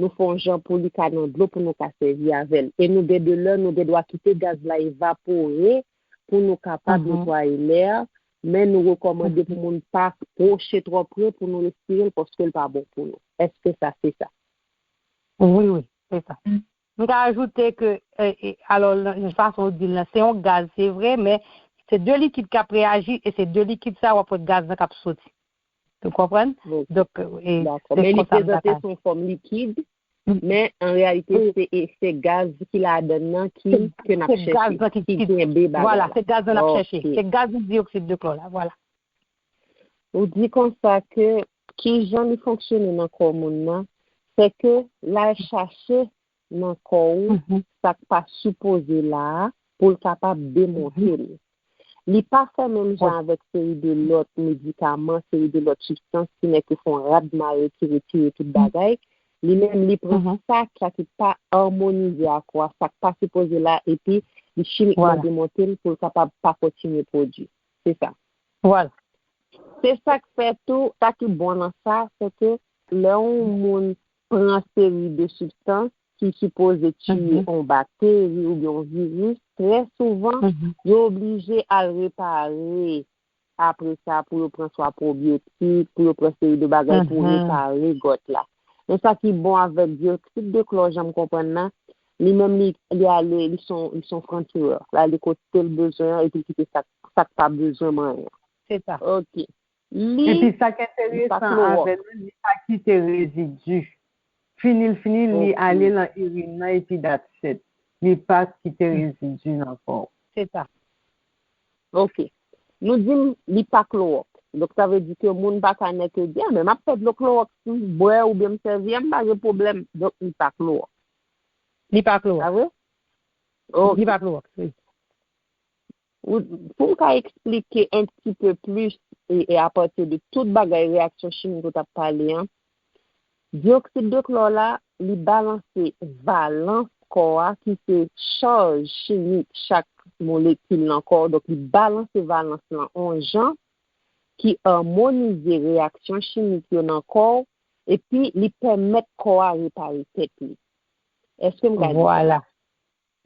nou fè yon jan pou li ka nan dlo pou nou ka sèvi avè l. E nou gen de lè, nou gen dwa kite gaz la evapore pou nou kapab netwaye lè a, men nou rekòmande pou moun pa pwoche twò pre pou nou respire l, paske l pa bon pou nou. Èske sa se sa? Wi, wi, se sa. M ka ajoute ke, e, e, alò, nan fason w di l lan, se yon gaz, se vre, men se de likid k ap reyaji e se de likid sa w ap wè gaz lan k ap soti. Ou konprann? Donk, e, Dakò. Men li prezante sou yon fòm likid, men an reyalite, se, e, se gaz ki ladan l lan ki, ke n ap chèche, ki kenbe bagay la. Vwala, se gaz lan n ap chèche. Se gaz diyoksid de klò la, vwala. Ou di konsa ke kijan li fonksyone nan kò moun nan, se ke l al chache nan kò w sa k pa sipoze la a pou l kapab demonte l. Li pa fè menm jan avèk seri de lòt medikaman, seri de lòt sibstans ki nèk yo fè yon rad mare ki retire tout bagay. Li menm, li pran sa, sa ki pa amonize a kò a, sa k pa sipoze la, epi li chimikman demonte l pou l kapab pa kontinye pwodui. Se sa. Vwala. Se sa k fè tou, sa ki bon nan sa, se ke lè yon moun pran seri de sibstans ki sipoze tiye yon bakteri oubyen yon viris, trè souvan, yo oblije al repare apre sa pou yo pran swa pwobyotik, pou yo pran seri de bagay pou repare gòt la. Men sa ki bon avèk diyoksid de klò, jan m konprann nan, li menm li, li ale, li se yon, li se yon frantirè. L ale kote l bezwen an epi l kite sa, sa k pa bezwen manyen an. Se sa. Ok. Li, Epi sa k enteresan avè l, li pa kite rezidi. Fini l fini, li ale nan irin nan epi that's it. Li pa kite rezidi nan kò w. Se sa. Ok. Nou di m li pa klowòks. Donk sa vle di ke moun pa ka nèk yo di, a men m ap fè dlo klowòks m bwè oubyen m sèvi a, m pa gen pwoblèm. Donk li pa klowòks. Li pa klowòks. Sa vre? Ok. Li pa klowòks, wi. Pou m ka eksplike un petit peu plus e, e apati de tout bagay reyaksyon chimik ou t ap pale an, diyoksid de klò la, li balanse valans kò a ki se chaj chimik chak molekil nan kò w. Donk, li balanse valans lan on jan ki amonize reyaksyon chimik yo nan kò w, epi li pèmèt kò a repare tèt li. Èske m ka di sa? Vwala.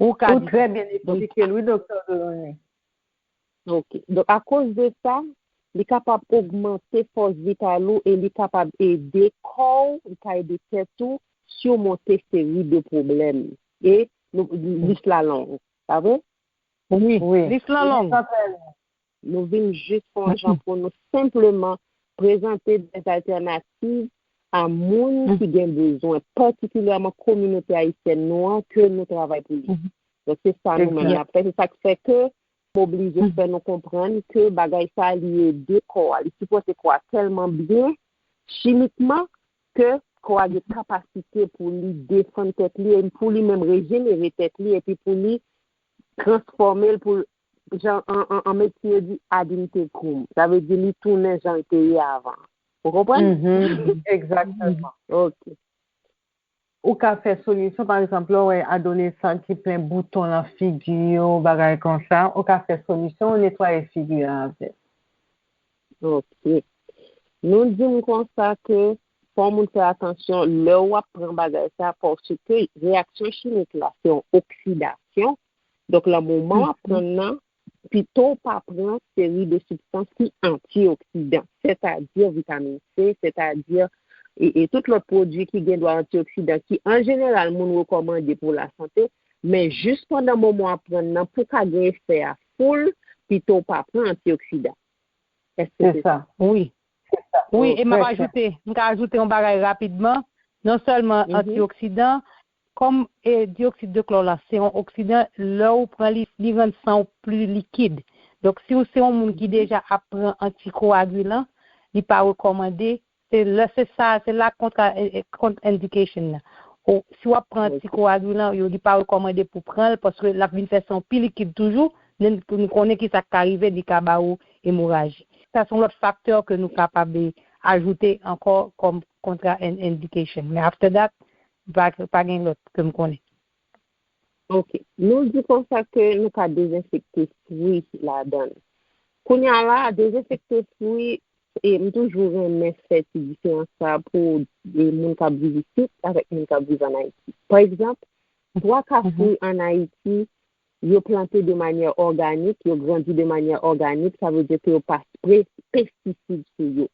Ou ka di sa. Ou trè byen eksplike l, wi, Doktè Dorone. Ok. Donk, akoz de sa, li kapab ogmante fòs vital ou e li kapab ede kò w, li ka ede tèt ou simonte seri de pwoblèm. E nou, lis la long, pa vre? Wi, lis la long. Nou vin jis fè yon jan pou nou senpleman prezante dèzaltènativ a moun ki gen bezwen, patikilyèman kominote ayisyèn nou an ke nou travay pou li. Donk, se sa nou menm n ap fè. Se sa k fè ke m oblije fè nou konprann ke bagay sa a, li ede kò a, li sipòte kò a tèlman byen chimikman ke kò a gen kapasite pou li defann tèt li, e pou li menm rejenere tèt li, epi pou li transfòme l pou, jan an, an, an medsin yo di, ad integrum. Sa vle di li tounen jan l te ye avan. Ou konprann? Egzakteman. Ok. Ou ka fè solisyon, pa egzanp, lè w wè adolesan ki plen bouton nan figi yo, bagay konsa, ou ka fè solisyon, ou netwaye figi a avè l. Ok. Nou di m konsa ke fò moun fè atansyon lè w ap pran bagay sa, paske reyaksyon chimik la, se yon oksidasyon. Donk, lan moman w ap pran nan, pito w pa pran seri de sibstans ki antioksidan, sètadi vitamin C, sètadi e, e tout lòt pwodui ki gen dwa antioksidan, ki an jeneral moun rekòmande pou lasante, men jis pandan moman w ap pran nan, pou ka gen efè a foul, pito w pa pran antioksidan. Èske se sa? Wi. Wi, e m ap ajoute, m ka ajoute yon bagay rapidman. Non sèlman antioksidan, kòm e, diyoksid de klò la, se yon oksidan, lè ou pran li, li rann san w pli likid. Donk, si w se yon moun ki deja ap pran antikoagilan, li pa rekòmande, se lè se sa, se la kontra, e, e, contre-indication nan. Ou, si w ap pran antikoagilan, yo, li pa rekòmande pou pran l, paske l ap vin fè san w pi likid toujou, men nou konnen ki sa k ka rive, li ka ba ou emoraji. sa se yon lòt faktè ke nou kapab ajoute ankò kòm kontra indication. Men after that, pa, pa gen lòt ke m konnen. Ok. Nou di konsa ke nou ka dezenfekte fwi ladan l. Kounye a la, dezenfekte fwi, e m toujou renmen fè ti diferans sa pou e, moun k ap viv isit avèk moun k ap viv ann Ayiti. Pa egzanp, twa ka fwi ann Ayiti, yo plante de manyè òganik, yo grandi de manyè òganik, sa vle di ke yo pa spre pestisid sou yo.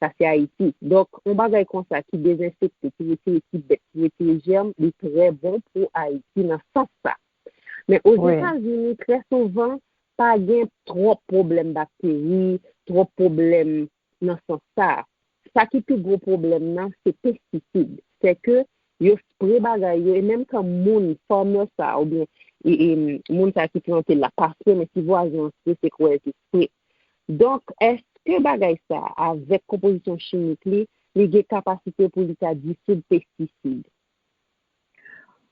Sa se Ayiti. Donk, yon bagay konsa ki dezenfekte, ki retire ti bèt, ki retire jèm, li trè bon pou Ayiti nan sans sa. Men Ozetazini, trè souvan, pa gen twòp pwoblèm bakteri, twòp pwoblèm nan sans sa. Sa ki pi gwo pwoblèm nan, se pestisid. Se ke yo spre bagay yo, e menm kan moun, farmer sa, oubyen e, e, moun sa ki plante l la pa spre, men si vwazen an spre, se kwè l te spre. Donk, èske bagay sa, avèk konpozisyon chimik li, li gen kapasite pou li ta disoud pestisid?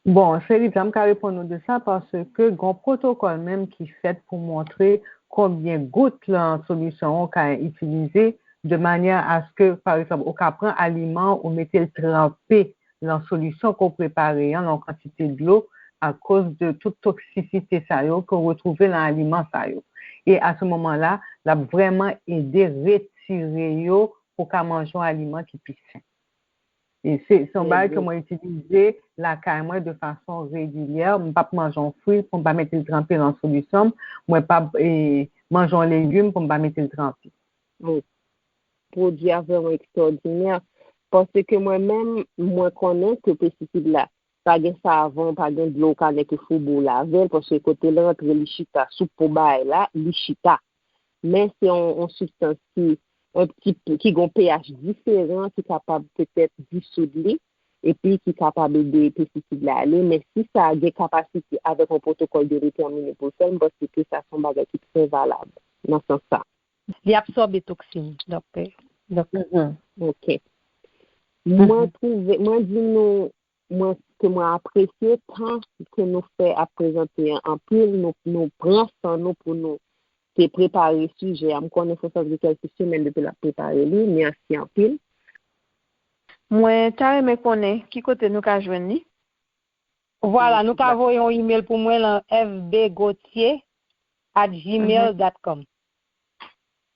Bon, Sherida, m ka reponn ou de sa paske gen yon pwotokòl menm ki fèt pou montre konbyen gout lan solisyon an ou ka itilize de manyè aske, pa egzanp, ou ka pran aliman ou mete l tranpe lan solisyon ke w prepare an, lan yon kantite dlo, akoz de tout toksisite sa yo ke w retwouve lan aliman sa yo. E a se moman la, l ap vrèman ede retire yo pou w ka manje yon aliman ki pi sen. E se se yon bagay ke mwen itilize lakay mwen de fason regilyè. M p ap manje yon fwi pou m pa mete l tranpe lan solisyon m. Mwen p ap e, manje yon legim pou m pa mete l tranpe. Pwodui a vrèman ekstwòdinè. Paske mwen menm, mwen konnen ke pestisid la, pa gen savon, pa gen dlo, ou ka nèke foubo lave l, paske kote l rantre, li chita sou po bagay la, li chita. Men se yon, yon sibstans ki, yon ti, ki gen yon pH diferan, ki kapab petèt disoud li, epi ki kapab ede pestisid la ale. Men si sa gen kapasite avèk yon pwotokòl de retèmine pou l fè l, m panse ke sa se yon bagay ki trè valab nan sans sa. Li absòbe toksin. Donk, donk. Ok. Mwen twouve, mwen di nou, mwen, ke mwen apresye tan ke nou fè ap prezante an anpil, nou, nou pran san nou pou nou te prepare sijè a. M konnen se sa gen kèlke semèn depi l ap prepare li, mèsi anpil. Mwen ta renmen konnen ki kote nou ka jwenn li. Vwala, nou ka voye yon email pou mwen lan F B Gauthier at gmail dot com.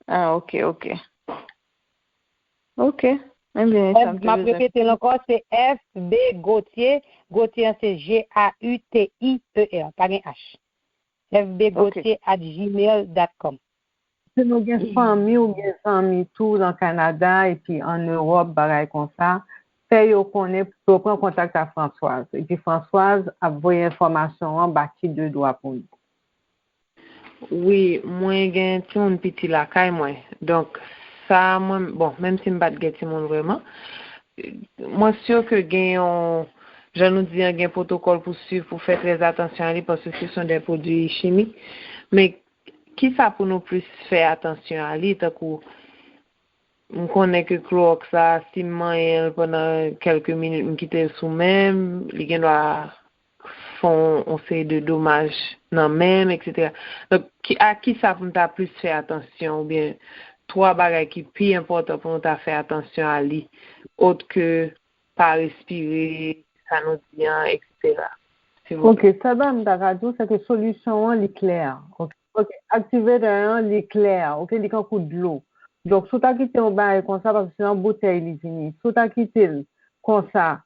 Ah, ok, ok. Ok. Ebyen, sa m te bezwen. M ap repete l ankò, se F B Gauthier. Gauthier an se G A U T I E R, pa gen H. F B Gauthier at gmail dot com. Si nou gen fanmi oubyen zanmi tou nan Kanada epi ann Ewòp, bagay konsa, fè yo konnen pou yo pran kontak ak Françoise. Epi Françoise ap voye enfòmasyon an ba Ki de dwa pou nou. Wi, mwen gen timoun piti lakay mwen. Donk, sa mwen, bon, menm si m pa t gen timoun vrèman, mwen si ke gen yon, jan nou di an, gen pwotokòl pou swiv, pou fè trè atansyon a li, paske se son de pwodui chimik. Men, kisa pou nou plis fè atansyon a li, tankou, m konnen ke klowòks la, si m manyen l pandan kèlke minit, m kite l sou men m, li gendwa fè yon seri de domaj nan men m, etsetera. Donk, ki, a kisa pou m ta plis fè atansyon, oubyen twa bagay ki pi enpòtan pou nou ta fè atansyon a li, ot ke pa respire, sa nou di an, etsetera. Ok, sèl bagay m ta ka di w, se ke solisyon an, li klè. Ok, ok, activator an, li klè, ok, li kankou dlo. Donk, si w ta kite yon bagay konsa, paske se nan boutèy li vini, si w ta kite l konsa,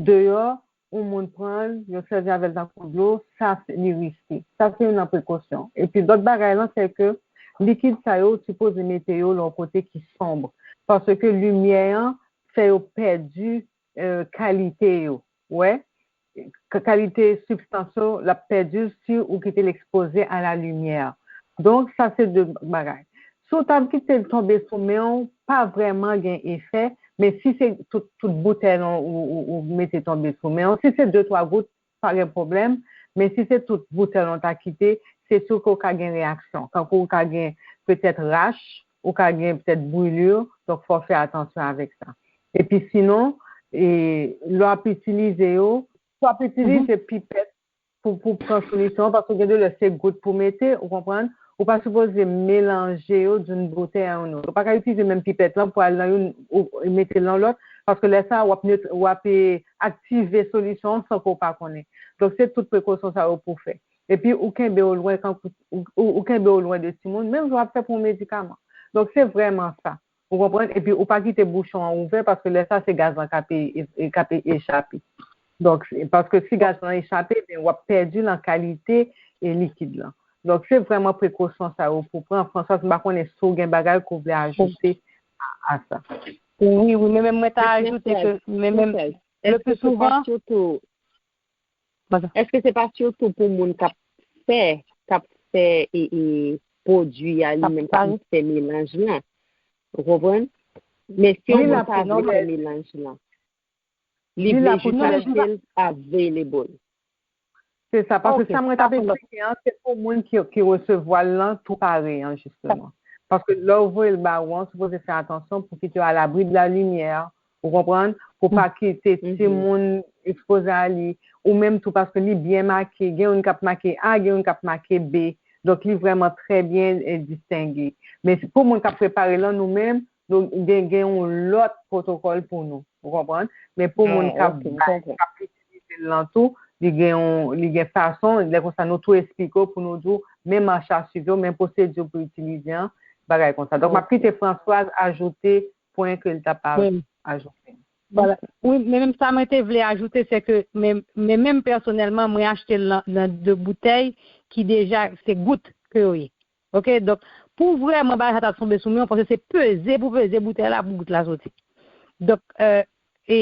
deyò, yon moun pran l, yo sèvi avè l tankou dlo, sa li riske. Sa se youn nan prekosyon. Epi lòt bagay lan, se ke likid sa yo, ou sipoze mete yo lan yon kote ki sonb. Paske limyè an fè yo pèdi kalite yo. Ou wè? Kalite sibstans yo, l ap pèdi l si ou kite l ekspoze a la limyè. Donk, sa se de bagay. Si w ta kite l tonbe sou men w, pa vrèman gen efè, men si se tout, tout boutèy lan ou, ou, ou mete tonbe sou men w, si se de twa gout, pa gen pwoblèm, men si se tout boutèy lan w ta kite, se si ke w ka gen reyaksyon. Tankou w ka gen petèt rach, ou ka gen petèt brûlure, donk fò w fè atansyon avèk sa. Epi sinon, e, lè w ap itilize yo, si w ap itilize pipèt, pou, pou pran solisyon an, paske gen de lè se gout pou mete, ou konprann, Ou pa sipoze melanje yo d'une bouteille à une autre. Ou pa ka itilize menm pipèt lan pou al nan youn, ou mete l nan lòt, paske lè sa a, w ap net-, w ap, eh, aktive solisyon an san ke w pa konnen. Donk, se tout prekosyon sa yo pou w fè. Epi, ou kenbe w lwen, kan, ou, ou, ou kenbe w lwen de timoun, menm jan w ap fè pou yon medikaman. Donk, se vrèman sa. Ou konprann? Epi, ou pa kite bouchon an ouvè, paske lè sa, se gaz lan k ap e, e, k ap e, echape. Donk, se, paske si gaz lan echape, ben, w ap pèdi nan kalite e likid lan. Donk, se vrèman prekosyon sa yo pou pran. Françoise, m pa konnen si w gen bagay ke w vle ajoute a, a sa. Wi, wi, men menm mwen ta ajoute ke, men menm, le pli souvan, èske se pa sitou pou moun k ap fè, k ap fè e, e pwodui a li menm, k ap fè melanj lan? Ou konprann? Men si yon moun pa vle fè melanj lan, li vle jis achte l available. Se sa, paske sa mwen t ap eksplike an, se pou moun ki, ki resevwa l lan tou pare an, jisteman. Paske lè w voye l ba ou an, w sipoze fè atansyon pou kite w alabri de la limyè, ou konprann? Pou pa kite timoun ekspoze a li, ou menm tou, paske li byen make, gen youn k ap make A, gen youn k ap make B. Donk, li vrèman trè byen, eh, distenge. Men pou moun k ap prepare l lan, nou menm, nou gen, gen yon lòt pwotokòl pou nou, ou konprann? Men pou moun k ap bay, k ap itilize l lan tou, li gen yon, li gen fason, lè konsa nou tou eksplike w pou nou di w, men mach a swiv yo, men pwosedi pou itilize an, bagay konsa. Donk, m ap kite Françoise ajoute pwen ke l t ap ajoute. Wi, men menm sa mwen te vle ajoute, se ke, men, men menm pèsonèlman, mwen achte l nan, nan de boutèy ki deja, se gout ke yo ye. Oke, donk, pou vrèman bagay sa ta tonbe sou mwen, paske se peze pou peze boutèy la pou gout la soti. Donk, e,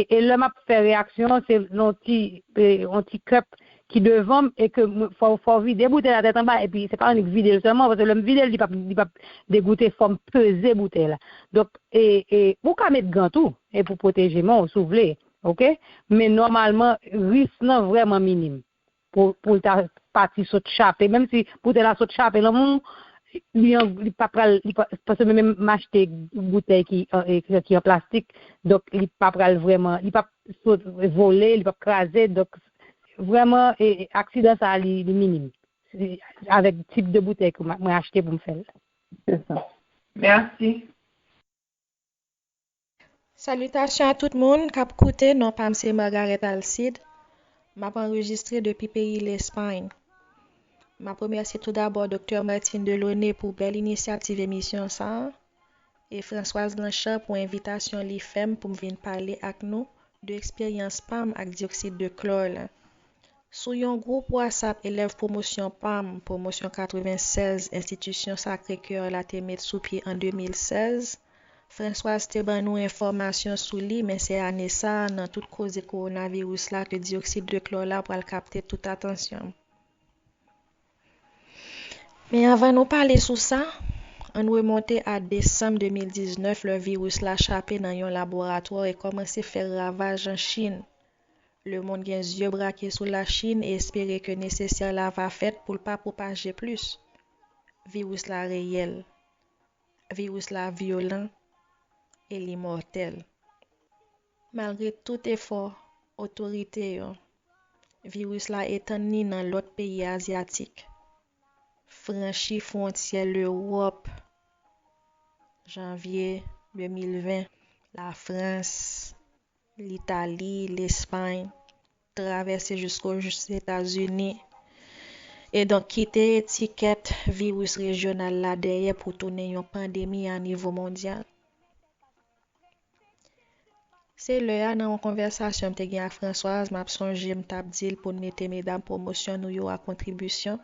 e lè m ap fè reyaksyon an, se yon ti, e, yon ti cup ki devan m e ke fò, fò vide boutèy la tèt anba, epi se pa annik vide l sèlman, paske lè m vide l, li p ap, li p ap degoute, fò m peze boutèy la. Donk, e, e, ou ka met gan tou, e pou pwoteje men w, si w vle, oke? Men nòmalman, risk lan vrèman minim pou, pou l ta pati sot chape. Menm si boutèy la sot chape nan men w, li an, li pa pral, li pa, paske menm m achte boutèy ki, ki an plastik, donk li pa pral vrèman, li p ap sot vole, li p ap kraze, donk vrèman, e, aksidan sa a, li, li minim. Avèk tip de boutèy ke mwen achte pou m fè l. Se sa. Mèsi. Salitasyon a tout moun k ap koute, non pa m se Margaret Alcide. M ap anrejistre depi peyi Lespay. M ap remèsye toudabò Doktè Martine Delaunay pou bèl inisyativ emisyon sa a, e Françoise Blanchard pou envitasyon li fè m pou m vin pale ak nou de eksperyans pa m ak dyoksid de klò la. Sou yon gwoup WhatsApp elèv pwomosyon pa m, pwomosyon katrevennsèz, enstitisyon Sacré-Cœur la te met sou pye an de mil sèz, Françoise te ban nou enfòmasyon sou li, men se ane sa a, nan tout koze kowonaviris la, ke dyoksid de klò la pral kapte tout atansyon m. Men anvan nou pale sou sa, ann remonte a desanm de mil diznèf, lè viris la chape nan yon laboratwa e kòmanse fè ravaj an Chin. Lemonn gen zye brake sou Lachin e espere ke nesesè la va fèt pou l pa pwopaje plis. Viris la reyèl. Viris la vyolan e li mòtèl. Malgre tout efò otorite yo, viris la etann li nan lòt peyi azyatik, franchi fwontyè Lewòp, janvye de mil ven, Lafrans, Litali, Lespay, travèse jisko Ozetazini, e donk kite etikèt viris rejyonal la dèyè pou tounen yon pandemi a nivo mondyal. Se lè a, nan yon konvèsasyon m te gen ak Françoise, m ap sonje m t ap di l pou n mete medam pwomosyon nou yo a kontribisyon,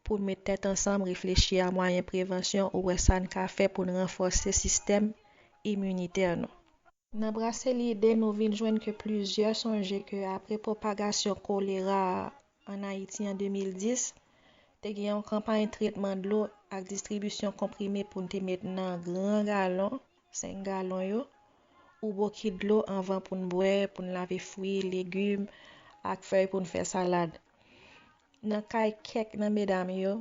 pou n met tèt ansanm reflechi a mwayen prevansyon ou wè sa n ka fè pou n ranfòse sistèm iminitè nou. Nan brase lide, nou vin jwenn ke plizyè sonje ke apre pwopagasyon kolera a ann Ayiti an de mil dis, te gen yon kanpay tretman dlo ak distribisyon konprime pou n te met nan gran galon, senk galon yo, ou bokit dlo anvan pou n bwè, pou n lave fwi, legim, ak fèy pou n fè salad. Nan kay kèk nan medam yo,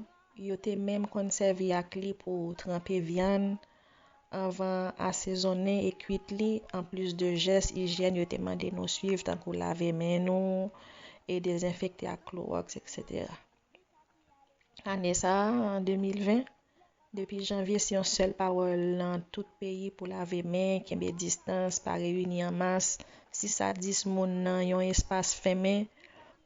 yo te menm konn sèvi ak li pou tranpe vyann anvan asezonnen e kwit li, anplis de jès ijyèn yo te mande nou swiv, tankou lave men nou e dezenfekte ak klowòks, etsetera. Ane sa a, an de mil ven, Depi janvye, se yon sèl pawòl nan tout peyi pou lave men, kenbe distans, pa reyini an mas. Sis a dis moun nan yon espas fèmen,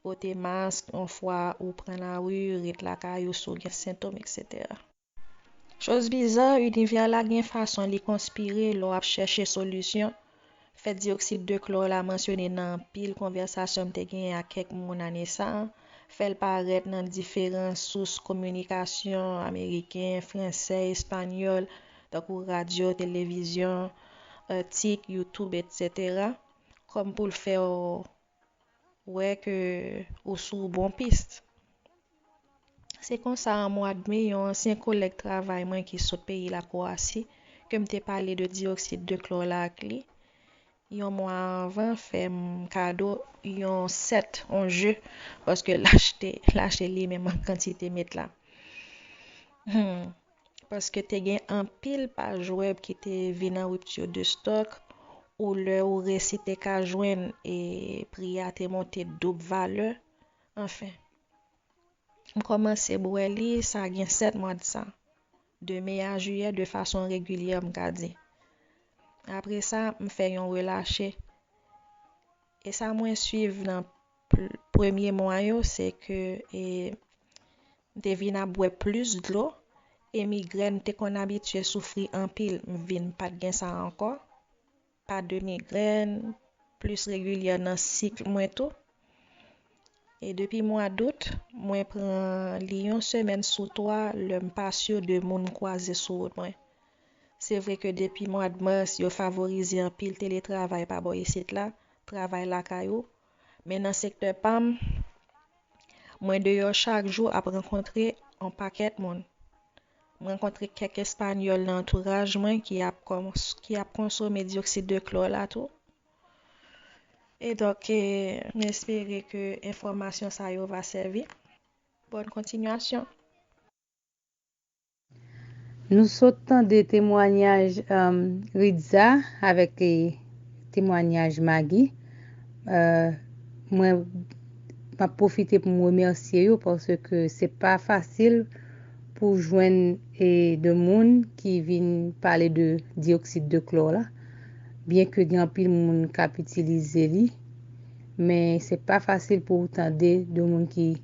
pote mask yon fwa ou pran lari, ret lakay ou si w gen sentòm, etsetera. Choz biza, inivè la gen fason li konspire lè w ap chèche solisyon. Fè diyoksid de klò la mansyone nan anpil konvèsasyon m te genyen ak kèk moun ane sa a. Fè l parèt nan diferan sous kominikasyon ameriken, fransè, espanyòl, tankou radyo, televizyon, atik, YouTube, etsetera, kòm pou l fè w wè ke ou sou bon pis. Se konsa, an mwa d me, yon ansyen kolèg travay mwen ki sot peyi Lakowasi, ke m te pale de diyoksid de klò la ak li, yon mwa anvan, fè m kado yon sèt, yon je, paske l achte, l achte li menm an kantite met la. Hmm. Paske te gen anpil paj wèb ki te vin an ripti de stòk, ou lè ou resi te ka jwenn e pri a te monte doub valè. Anfen, m kòmanse bwè li, sa gen sèt mwa de sa. De me a jiyè, de fason regilye, m ka di. Apre sa, m fè yon relache. E sa mwen swiv nan pl- premye mwa yo, se ke e, m te vin ap bwè plis dlo, e migrèn m te konn abitye soufri anpil, m vin pa t gen sa ankò. Pa de migrèn, plis regilye nan sik mwen tou. E depi mwa dout, mwen pran li yon semèn sou twa lè m pa si de moun m kwaze sou wout mwen. Se vre ke depi mwa d mas, yo favorize anpil teletravay pa bò isit la, travay lakay ou. Men nan sektè pa m, mwen deyò chak jou ap rankontre yon pakèt moun. M rankontre kèk espanyòl nan antouraj mwen ki ap, kòm, ki ap konsome diyoksid de klò la tou. E donk, e, m espere ke enfòmasyon sa yo va sèvi. Bòn kontinyasyon. Nou sot tande temwanyaj um, Ritza avèk e, temwanyaj Maggie. Uh, mwen m ap pwofite pou m remèsye yo paske se pa fasil pou jwenn e, de moun ki vin pale de diyoksid de klò la. Byen ke gen anpil moun k ap itilize li, men se pa fasil pou w tande de moun ki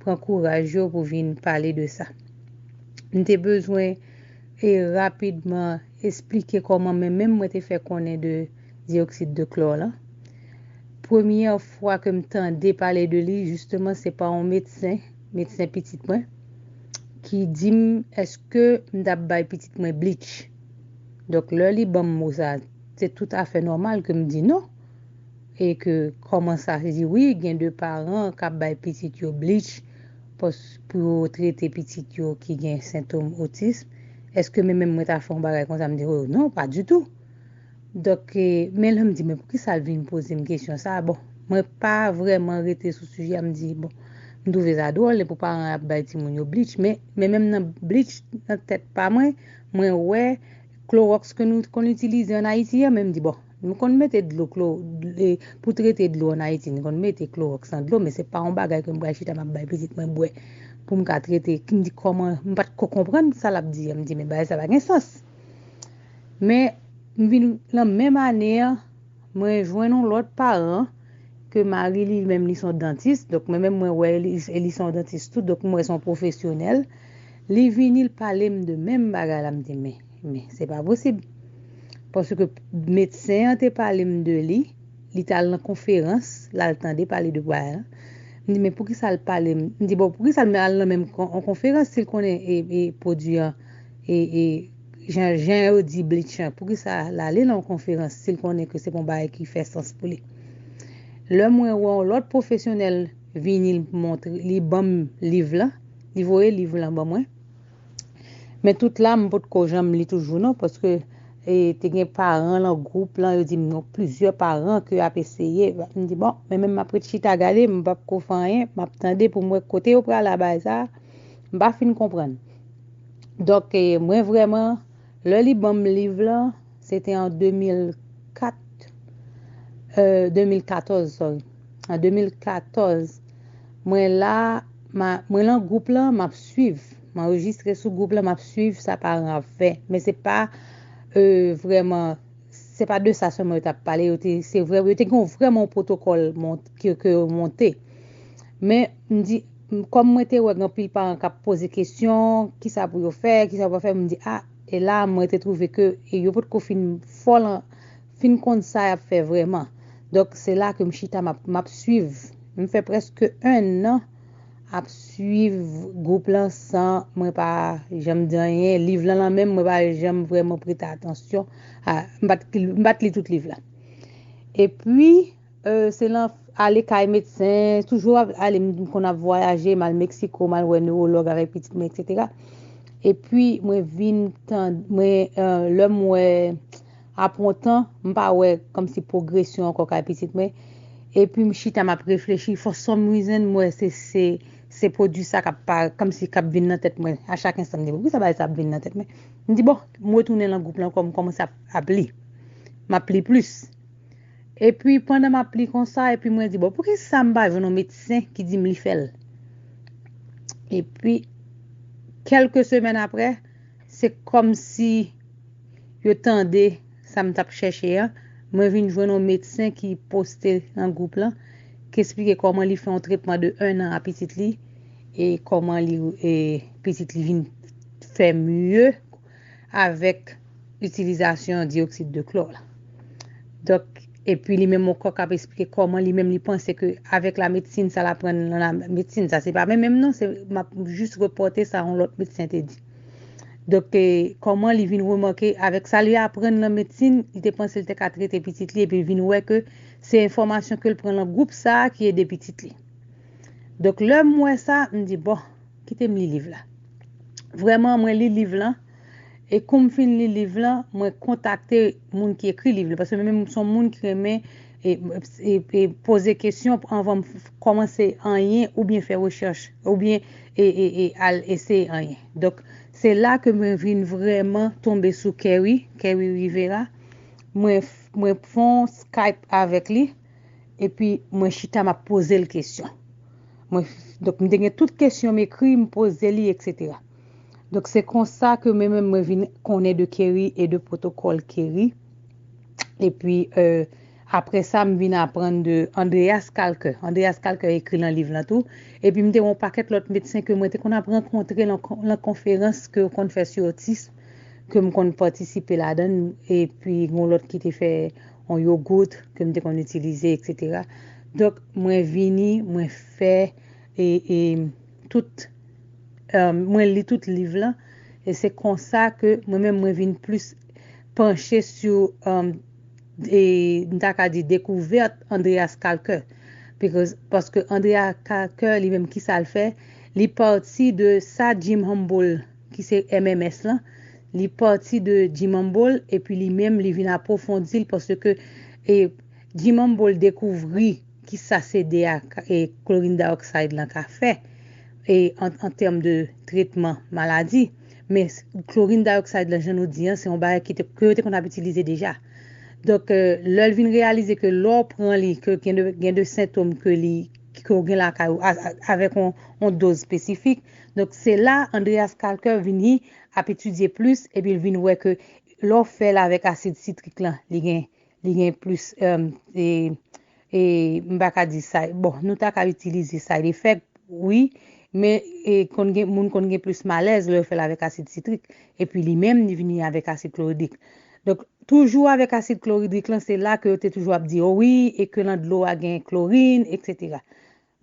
pran kouraj yo pou vin pale de sa. M te bezwen e rapidman esplike kòman mwen menm mwen te fè konnen de diyoksid de klò la. Premyè fwa ke m tande pale de li, jisteman, se pa yon medsen, medsen pitit mwen, ki di m èske m t ap bay pitit mwen bleach. Donk, lè li ban m mo sa, se toutafè nòmal ke m di non. E ke kòman sa, li di wi, gen de paran k ap bay pitit yo bleach pou yo trete pitit yo ki gen sentòm otis. Èske mwen menm mwen ta fè yon bagay konsa? M di, oh, non, pa ditou. Donk, men lè m di, men poukisa l vin poze m kesyon sa a? Bon, mwen pa vrèman rete sou sijè a, m di, bon, m twouve sa dwòl, e pou paran ap bay timoun yo bleach, men, men menm nan bleach, nan tèt pa mwen, mwen wè klowòks ke nou konn itilize ann Ayiti an, men m di, bon, nou konn mete dlo klo, pou trete dlo ann Ayiti, nou konn mete klowòks nan dlo, men se pa yon bagay ke m pral chita m ap bay pitit mwen bwè pou m ka trete, m di kòman, m pa t ko konprann sa l ap di an, m di, men bagay sa pa gen sans. Men, m vin nan menm ane an, mwen jwenn yon lòt paran ke mari li menm li se yon dantis, donk mwen menm mwen wè li, e li se yon dantis tou, donk m wè se yon pwofesyonèl. Li vini, l pale m de menm bagay la, m di, men, men, se pa posib. Paske medsen an te pale m de li, li t al nan konferans, l al tande pale de bagay la. M di, men poukisa l pale m? M di, bon, poukisa l al nan menm yon konferans si l konnen e, e pwodui an, e, e jan, jan yo di bleach an, poukisa l ale nan yon konferans si l konnen ke se pa yon bagay ki fè sans pou li? Lè mwen wè yon lòt pwofesyonèl vini, l montre, li ban m liv la, li voye liv la ban mwen. Men tout la, m potko janm li toujou non, paske e, te gen paran lan gwoup lan, yo di m gen plizyè paran ke y ap eseye. M di, bon, men menm m ap ret chita gade, m p ap ko fè anyen, m ap tande pou m wè kote yo prale a bagay sa a, m pa fin konprann. Donk, e, mwen vrèman, lè li ban m liv lan, se te an de mil kat, e, de mil katòz, sorry. An de mil katòz, mwen la, mwen lan gwoup lan, m ap swiv. M anrejistre sou gwoup la, m ap swiv sa paran ap fè. Men se pa e, vrèman, se pa de sa sèlman yo t ap pale. Yo te, se vre, yo te gen vrèman yon pwotokòl mont, ke, ke yo monte. Men, m di, m- kòm mwen te wè gen anpil paran k ap poze kesyon, kisa pou yo fè, kisa pou yo fè, m di, a, e la, mwen te twouve ke e yo potko fin fò lan, fin konn sa y ap fè vrèman. Donk, se la ke m chita, m ap, m ap swiv. M fè prèske en an ap swiv gwoup lan san mwen pa janm di anyen. Liv lan, lan menm, mwen pa janm vrèman prete atansyon. A, m pa t, m pa t li tout liv la. Epi, e, se lan ale kay medsen, toujou ap ale, m konn ap vwayaje, m al Meksiko, m al wè newològ avèk pitit mwen, etsetera. Epi, mwen vin tan, mwen, e, lè m wè apre yon tan, m pa wè kòmsi pwogresyon ankò kay pitit mwen. Epi m chita, m ap reflechi, for some reason, m wè se, se, se pwodui sa k ap pa, kòmsi k ap vin nan tèt mwen. A chak enstan, m di, "Poukisa bagay sa ap vin nan tèt mwen?" M di, "Bon," m retounen nan gwoup lan ankò, m kòmanse ap, ap li. M ap li plis. Epi pandan m ap li konsa, epi mwen di, "Bon, poukisa m pa jwenn yon medsen ki di m li fè l?" Epi, kèlke semèn apre, se kòmsi yo tande sa m t ap chèche an. Mwen vin jwenn yon medsen ki poste nan gwoup lan, ki eksplike kòman li fè yon tretman de en an a pitit li, e kòman li, e pitit li vin fè mye avèk itilizasyon diyoksid de klò la. Donk, epi li menm ankò k ap eksplike kòman li menm li panse ke avèk la medsin sa l aprann nan la medsin, sa se pa menm menm non, se, m ap jis repòte sa yon lòt medsen te di. Donk, e, kòman li vin remake avèk sa li aprann nan medsin, li te panse l te ka trete pitit li, epi l vin wè ke se enfòmasyon ke l pran nan gwoup sa a ki ede pitit li. Donk, lè m wè sa, m di, "Bon, kite m li liv la." Vrèman, mwen li liv lan, e kou m fin li liv lan, mwen kontakte moun ki ekri liv la, paske mwen menm, m se yon moun ki renmen e, e, e poze kesyon anvan m f- kòmanse anyen oubyen fè rechèch, oubyen e, e, e al eseye anyen. Donk, se la ke mwen vin vrèman tonbe sou Kerry, Kerry Rivera. Mwen, f- mwen fè yon Skype avèk li, epi mwen chita, m ap poze l kesyon. Mwen, donk, m te gen tout kesyon m ekri, m poze li, etsetera. Donk, se konsa ke mwen menm mwen vin konnen de Kerry e de pwotokòl Kerry. Epi, e, apre sa, m vin aprann de Andreas Kalker. Andreas Kalker ekri lan liv lan tou. Epi, m te wè yon pakèt lòt medsen ke mwen te konn ap rankontre lan, lan konferans ke yo konn fè sou otism, ke m konn patisipe ladan l, epi gen yon lòt ki te fè yon yogout ke m te konn itilize, etsetera. Donk, mwen vini, mwen fè, e, e, tout, e, mwen li tout liv lan, e se konsa ke mwen menm mwen vin plis panche sou, e, e, m ta ka di dekouvèt Andreas Kalker. Because, paske Andreas Kalker, li menm, kisa l fè? Li pati de sa Jim Humble, ki se M M S lan, li pati de Jim Humble, epi li menm, li vin apwofondi l, paske, e, Jim Humble dekouvri kisa se de a, e, chlorine dioxide lan ka fè, e, an, an tèm de tretman maladi. Men s- chlorine dioxide lan, jan nou di an, se yon bagay ki te, ke yo te konn ap itilize deja. Donk, e, lè l vin reyalize ke lè w pran li, ke gen de, gen de sentòm ke li, ke w gen lakay ou, a- a- avèk yon, yon doz espesifik. Donk, se la Andreas Kalker vini ap etidye plis, epi l vin wè ke lè w fè l avèk asid sitrik lan, li gen, li gen plis, e, e, e, m pa ka di sa, bon, nou ta ka itilize side effect, wi, men, e, konn gen, moun konn gen plis malèz lè yo fè l avèk asid sitrik. Epi li menm, li vini avèk asid kloridrik. Donk, toujou avèk asid kloridrik lan, se la ke yo te toujou ap di, o wi, e ke nan dlo a gen klorin, etsetera.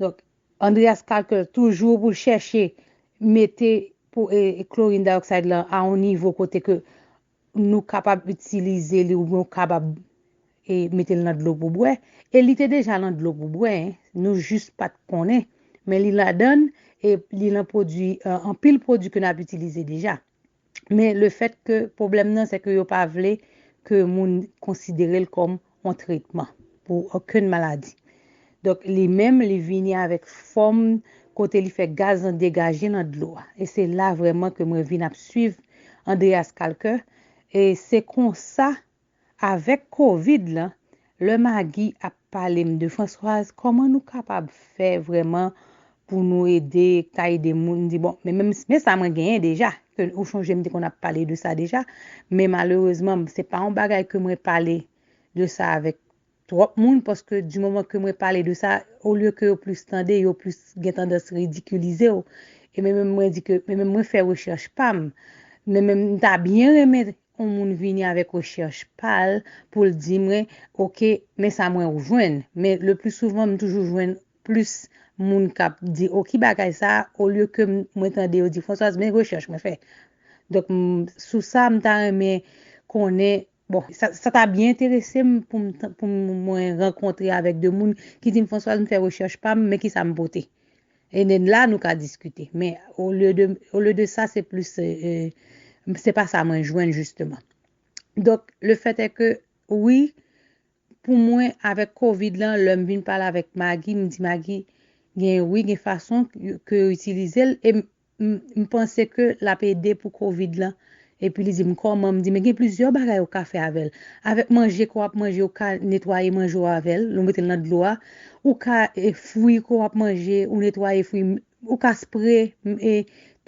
Donk, Andreas Kalker toujou pou l chèche mete pou, e, e chlorine dioxide lan a yon nivo kote ke nou kapab itilize li oubyen nou kapab, e, mete l nan dlo pou bwè. E li te deja nan dlo pou bwè, en. Nou jis pa t konnen. Men li ladan l, e li nan pwodui, e, anpil pwodui ke n ap itilize deja. Men le fèt ke pwoblèm nan, se ke yo pa vle ke moun konsidere l kòm yon tretman pou okenn maladi. Donk, li menm, li vini avèk fòm kote li fè gaz lan degaje nan dlo a. E se la vrèman ke mwen vin ap swiv Andreas Kalker. E se konsa, avèk kovid lan, lè Magi ap pale m de Françoise, kòman nou kapab fè vrèman pou nou ede, ka ede moun, m di, bon, men menm, men sa mwen genyen deja, ke ou chonje m te konn ap pale de sa deja, men malerezman, se pa yon bagay ke mwen pale de sa avèk twòp moun, paske di moman ke mwen pale de sa, olye ke yo plis tande, yo plis gen tandans ridikilize w. E men menm mwen di ke, men menm mwen fè rechèch pa m. Men menm m ta byen renmen yon moun vini avèk rechèch pa l pou l di mwen, oke, men sa mwen jwenn. Men le pli souvan, m toujou jwenn plis moun k ap di, o ki bagay sa, olye ke m- mwen tande yo di, Françoise, men rechèch mwen fè. Donk, m- sou sa, m ta renmen konnen, bon, sa, sa ta byen enterese m pou m t- pou m- mwen rankontre avèk de moun ki di m, Françoise, m fè rechèch pa m, men ki sa m pote. E nen la, nou ka diskite. Men, olye de, olye de sa, se plis, e, e, se pa sa mwen jwenn, jisteman. Donk, le fèt è ke, wi, pou mwen, avèk kovid lan, lè m vin pale avèk Maggie, m di Maggie, gen, wi, gen fason ke yo itilize l, e m, m, m panse ke l ap ede pou kovid lan. Epi li di m, kòman? M di, men gen plizyè bagay ou ka fè avè l. Avèk manje ke w ap manje, ou ka netwaye manje w avè l, ou mete l nan dlo a. Ou ka, e, fwi ke w ap manje, ou netwaye fwi, ou ka spre, m, e,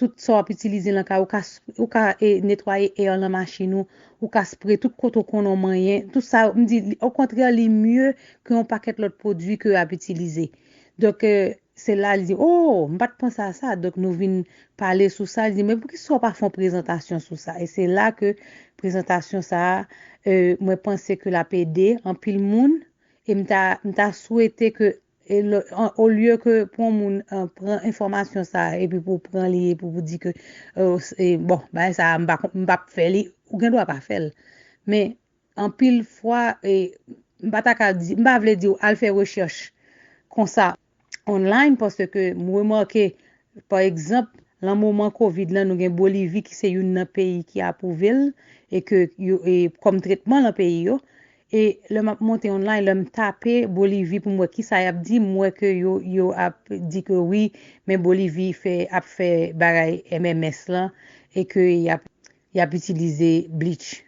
tout sa w ap itilize nan kay, ou ka, s- ou ka, e, netwaye air nan machin ou, ou ka spre tout kote w konnen w manyen, tout sa, m di, li- okontrè, li mye ke yon pakèt lòt pwodui ke y ap itilize. Donk, e, se la, li di, o, m pa t panse a sa. Donk, nou vin pale sou sa. Li di, men poukisa w pa fè yon prezantasyon sou sa? E se la ke prezantasyon sa a, e, mwen panse ke l ap ede anpil moun. E m ta, m ta swete ke, e, le- an- olye ke pou yon moun, e, pran enfòmasyon sa a, epi pou pran li, epi pou di ke, e, s- e, bon, bagay sa a, m pa, kon- m p ap fè li, ou gen dwa pa fè l. Men, anpil fwa, e, m pa ta ka di, m pa vle di w al fè rechèch konsa online, paske m remake, pa egzanp, lan moman kovid lan, nou gen Bolivi ki se youn nan peyi ki apwouve l, e ke yo, e, kòm tretman lan peyi yo. E lè m ap monte online, lè m tape Bolivi pou m wè kisa y ap di, m wè ke yo, yo ap di ke wi, men Bolivi fè, ap fè bagay M M S lan, e ke y ap, y ap itilize bleach.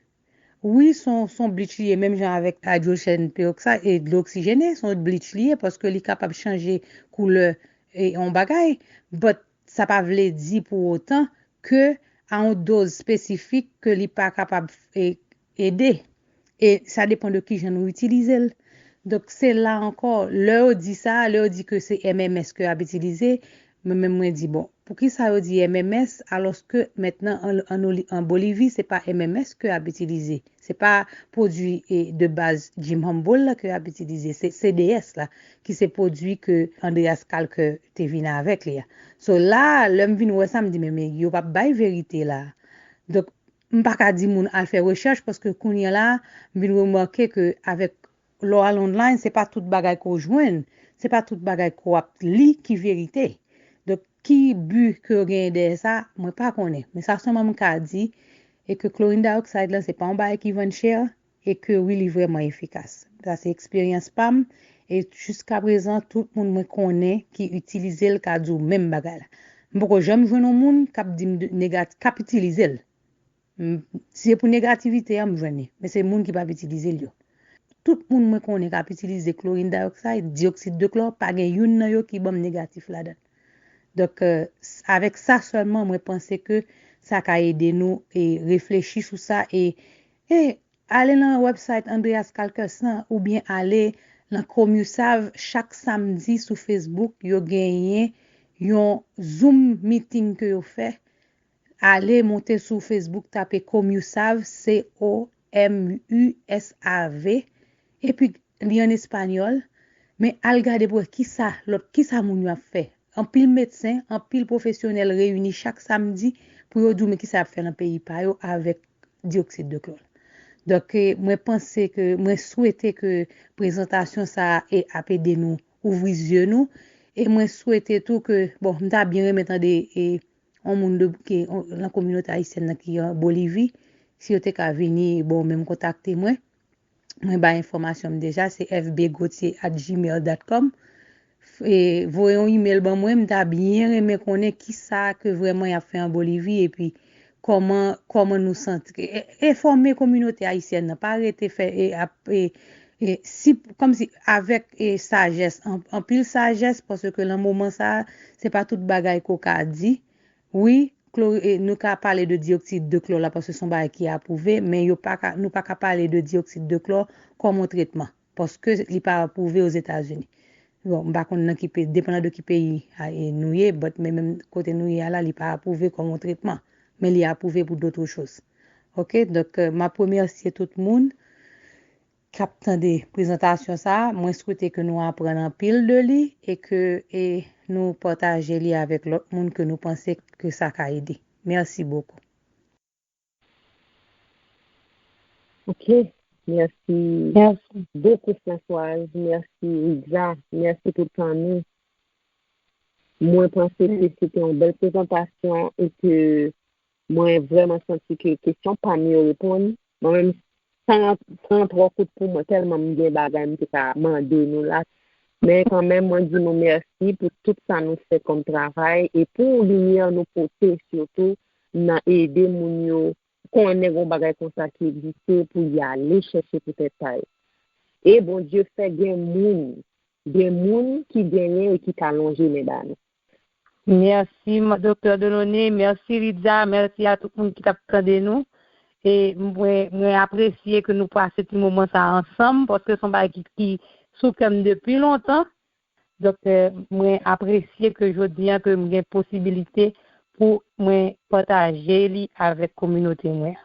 Wi, se yon, se yon bleach li ye, menm jan avèk idwojèn peroksayid e dlo oksijene, se yon bleach li ye, paske li kapab chanje koulè, e, yon bagay, but sa pa vle di pou otan ke a yon doz espesifik ke li pa kapab, e, ede. E sa depann de kijan nou itilize l. Donk, se la ankò, lè yo di sa, lè yo di ke se M M S ke y ap itilize, mwen menm mwen di, bon, poukisa yo di M M S, alòske mentnan an, an, Oli- an Bolivi, se pa M M S ke y ap itilize. Se pa pwodui, e, de baz Jim Humble la ke y ap itilize, se C D S la, ki se pwodui ke Andreas Kalker te vin avèk li a. So la, lè m vin wè sa, m di, men, men yo p ap bay verite la. Donk, m pa ka di moun al fè rechèch, paske kounye a la, m vin remake ke avèk lè w al online, se pa tout bagay ke w jwenn, se pa tout bagay ke w ap li ki verite. Donk, ki bi ke yo genyen dèyè sa, mwen pa konnen. Men sa sèlman m ka di, e ke chlorine dioxide lan, se pa yon bagay ki vann chè, e ke wi, li vrèman efikas. Sa se eksperyans pa m, e jiskaprezan, tout moun mwen konnen ki itilize l ka di w menm bagay la. M poko janm jwenn yon moun k ap di m de- negat- k ap itilize l. M- Si se pou negativite a, m jwenn li. Men se moun ki p ap itilize l yo. Tout moun mwen konnen k ap itilize chlorine dioxide, diyoksid de klò, pa gen youn nan yo ki ban m negatif ladan l. Donk, e, s- avèk sa sèlman, mwen panse ke sa ka ede nou e reflechi sou sa e, e ale nan website Andreas Kalkers lan oubyen ale nan Komisav chak samdi sou Facebook, yo genyen yon Zoom meeting ke yo fè. Ale monte sou Facebook, tape Komisav, C O M U S A V, epi li an espanyòl, men al gade pou wè kisa lòt, kisa moun yo ap fè. Anpil medsen, anpil pwofesyonèl reyini chak samdi pou yo di w men kisa y ap fè nan peyi pa yo avèk diyoksid de klò. Donk, e, mwen panse ke, mwen swete ke prezantasyon sa a e ap ede nou ouvri zye nou. E mwen swete tou ke, bon, m ta byen renmen tande e, yon moun de, ke, yon, nan kominote ayisyèn nan ki an Bolivi, si yo te ka vini, bon, menm kontakte mwen. Mwen bay enfòmasyon m deja, se F B Gauthier at gmail dot com. E, voye yon email ban mwen, m ta byen renmen konnen kisa ke vrèman y ap fè an Bolivi, epi kòman, kòman nou santi, e, enfòme kominote ayisyèn nan, pa rete fè, e, ap, e, E si, kòmsi avèk e sajès, an- anpil sajès, paske nan moman sa a, se pa tout bagay ke w ka di. Wi, klori- e nou ka pale de diyoksid de klò la, paske se yon bagay ki apwouve, men yo pa ka, nou pa ka pale de diyoksid de klò kòm yon tretman, paske li pa apwouve Ozetazini. Bon, m pa konn nan ki peyi, depandan de ki peyi a- e nou ye, but men menm kote nou ye a la, li pa apwouve kòm yon tretman, men li apwouve pou dòt choz. Oke, donk, euh, m ap remèsye tout moun k ap tande prezantasyon sa a. Mwen swete ke nou aprann anpil de li e ke e nou pataje li avèk lòt moun ke nou panse ke sa ka ede. Mèsi bokou. Ok. Mèsi Mèsi. Bokou, Françoise. Mèsi, Ridza. Mèsi pou tan nou. Mwen panse ke se te yon bèl prezantasyon e ke mwen vrèman santi ke kesyon pa m yo reponn. Mwen menm, san, san twò kout pou mwen, tèlman m gen bagay m te ka mande nou la. Men kanmenm, mwen di nou mèsi pou tout sa nou fè kòm travay e pou limyè nou pote sitou nan ede moun yo konnen gen yon bagay konsa ki egziste pou y ale chèche pou tèt pa yo. E Bondye fè gen moun, gen moun ki genyen e ki ka lonje men ba nou. Mèsi, Doktè Delaunay, mèsi Ridza, mèsi a tout moun ki t ap tande nou. E mwen, mwen apresye ke nou pase ti moman sa ansanm, paske se yon bagay ki, ki sou kè m depi lontan. Donk, mwen apresye ke jodi a ke m gen posibilite pou mwen pataje li avèk kominote mwen.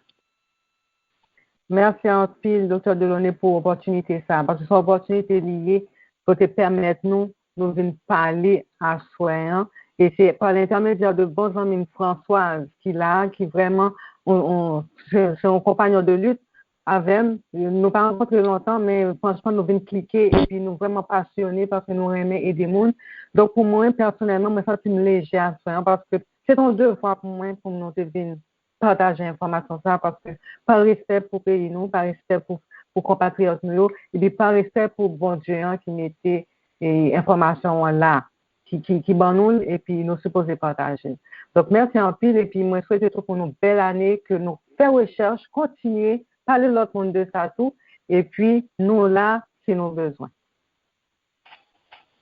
Mèsi anpil, Doktè Delaunay, pou opòtinite sa a, paske se yon opòtinite li ye pou te pèmèt nou, nou vin pale aswè an. E se pa lentèmedyè de bon zanmi m Françoise ki la a, ki vrèman, on, on, se, se yon konpanyon de lit avè m. Nou pa rankontre lontan, men franchman, nou vin klike, epi nou vrèman pasyone paske nou renmen ede moun. Donk, pou mwen, pèsonèlman, mwen santi m lejè aswè an, paske se te yon devwa pou mwen, pou nou te vin pataje enfòmasyon sa a, paske pa respè pou peyi nou, pa respè pou, pou konpatriyòt nou yo, epi pa respè pou Bondye an ki mete e, enfòmasyon an la, ki, ki, ki ban nou l, epi nou sipoze pataje l. Donk, mèsi anpil, epi mwen swete tou pou nou bèl ane, ke nou fè rechèch, kontinye pale lòt moun de sa tou, epi nou la si nou bezwen.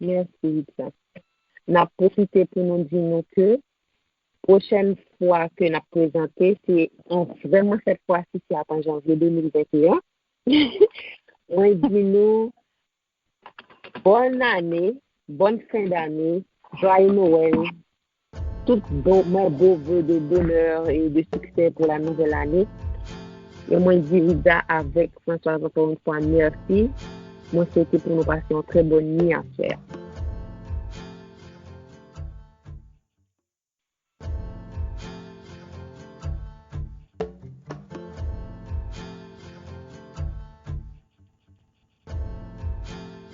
Mèsi, Ritza. N ap pwofite pou nou di nou ke pwochèn fwa ke n ap prezante, se an, vrèman, sèt fwa si, se ap an janvye de mil venteyen. Mwen di nou, bòn ane, bòn fen dane, jwaye Nowèl, tout bon, mes beaux vœux de bonheur et de succès pour la nouvelle année. E mwen di Ridza avèk Françoise, encore une fois, mèsi. Mwen swete pou nou pase yon trè bòn nwi aswè a.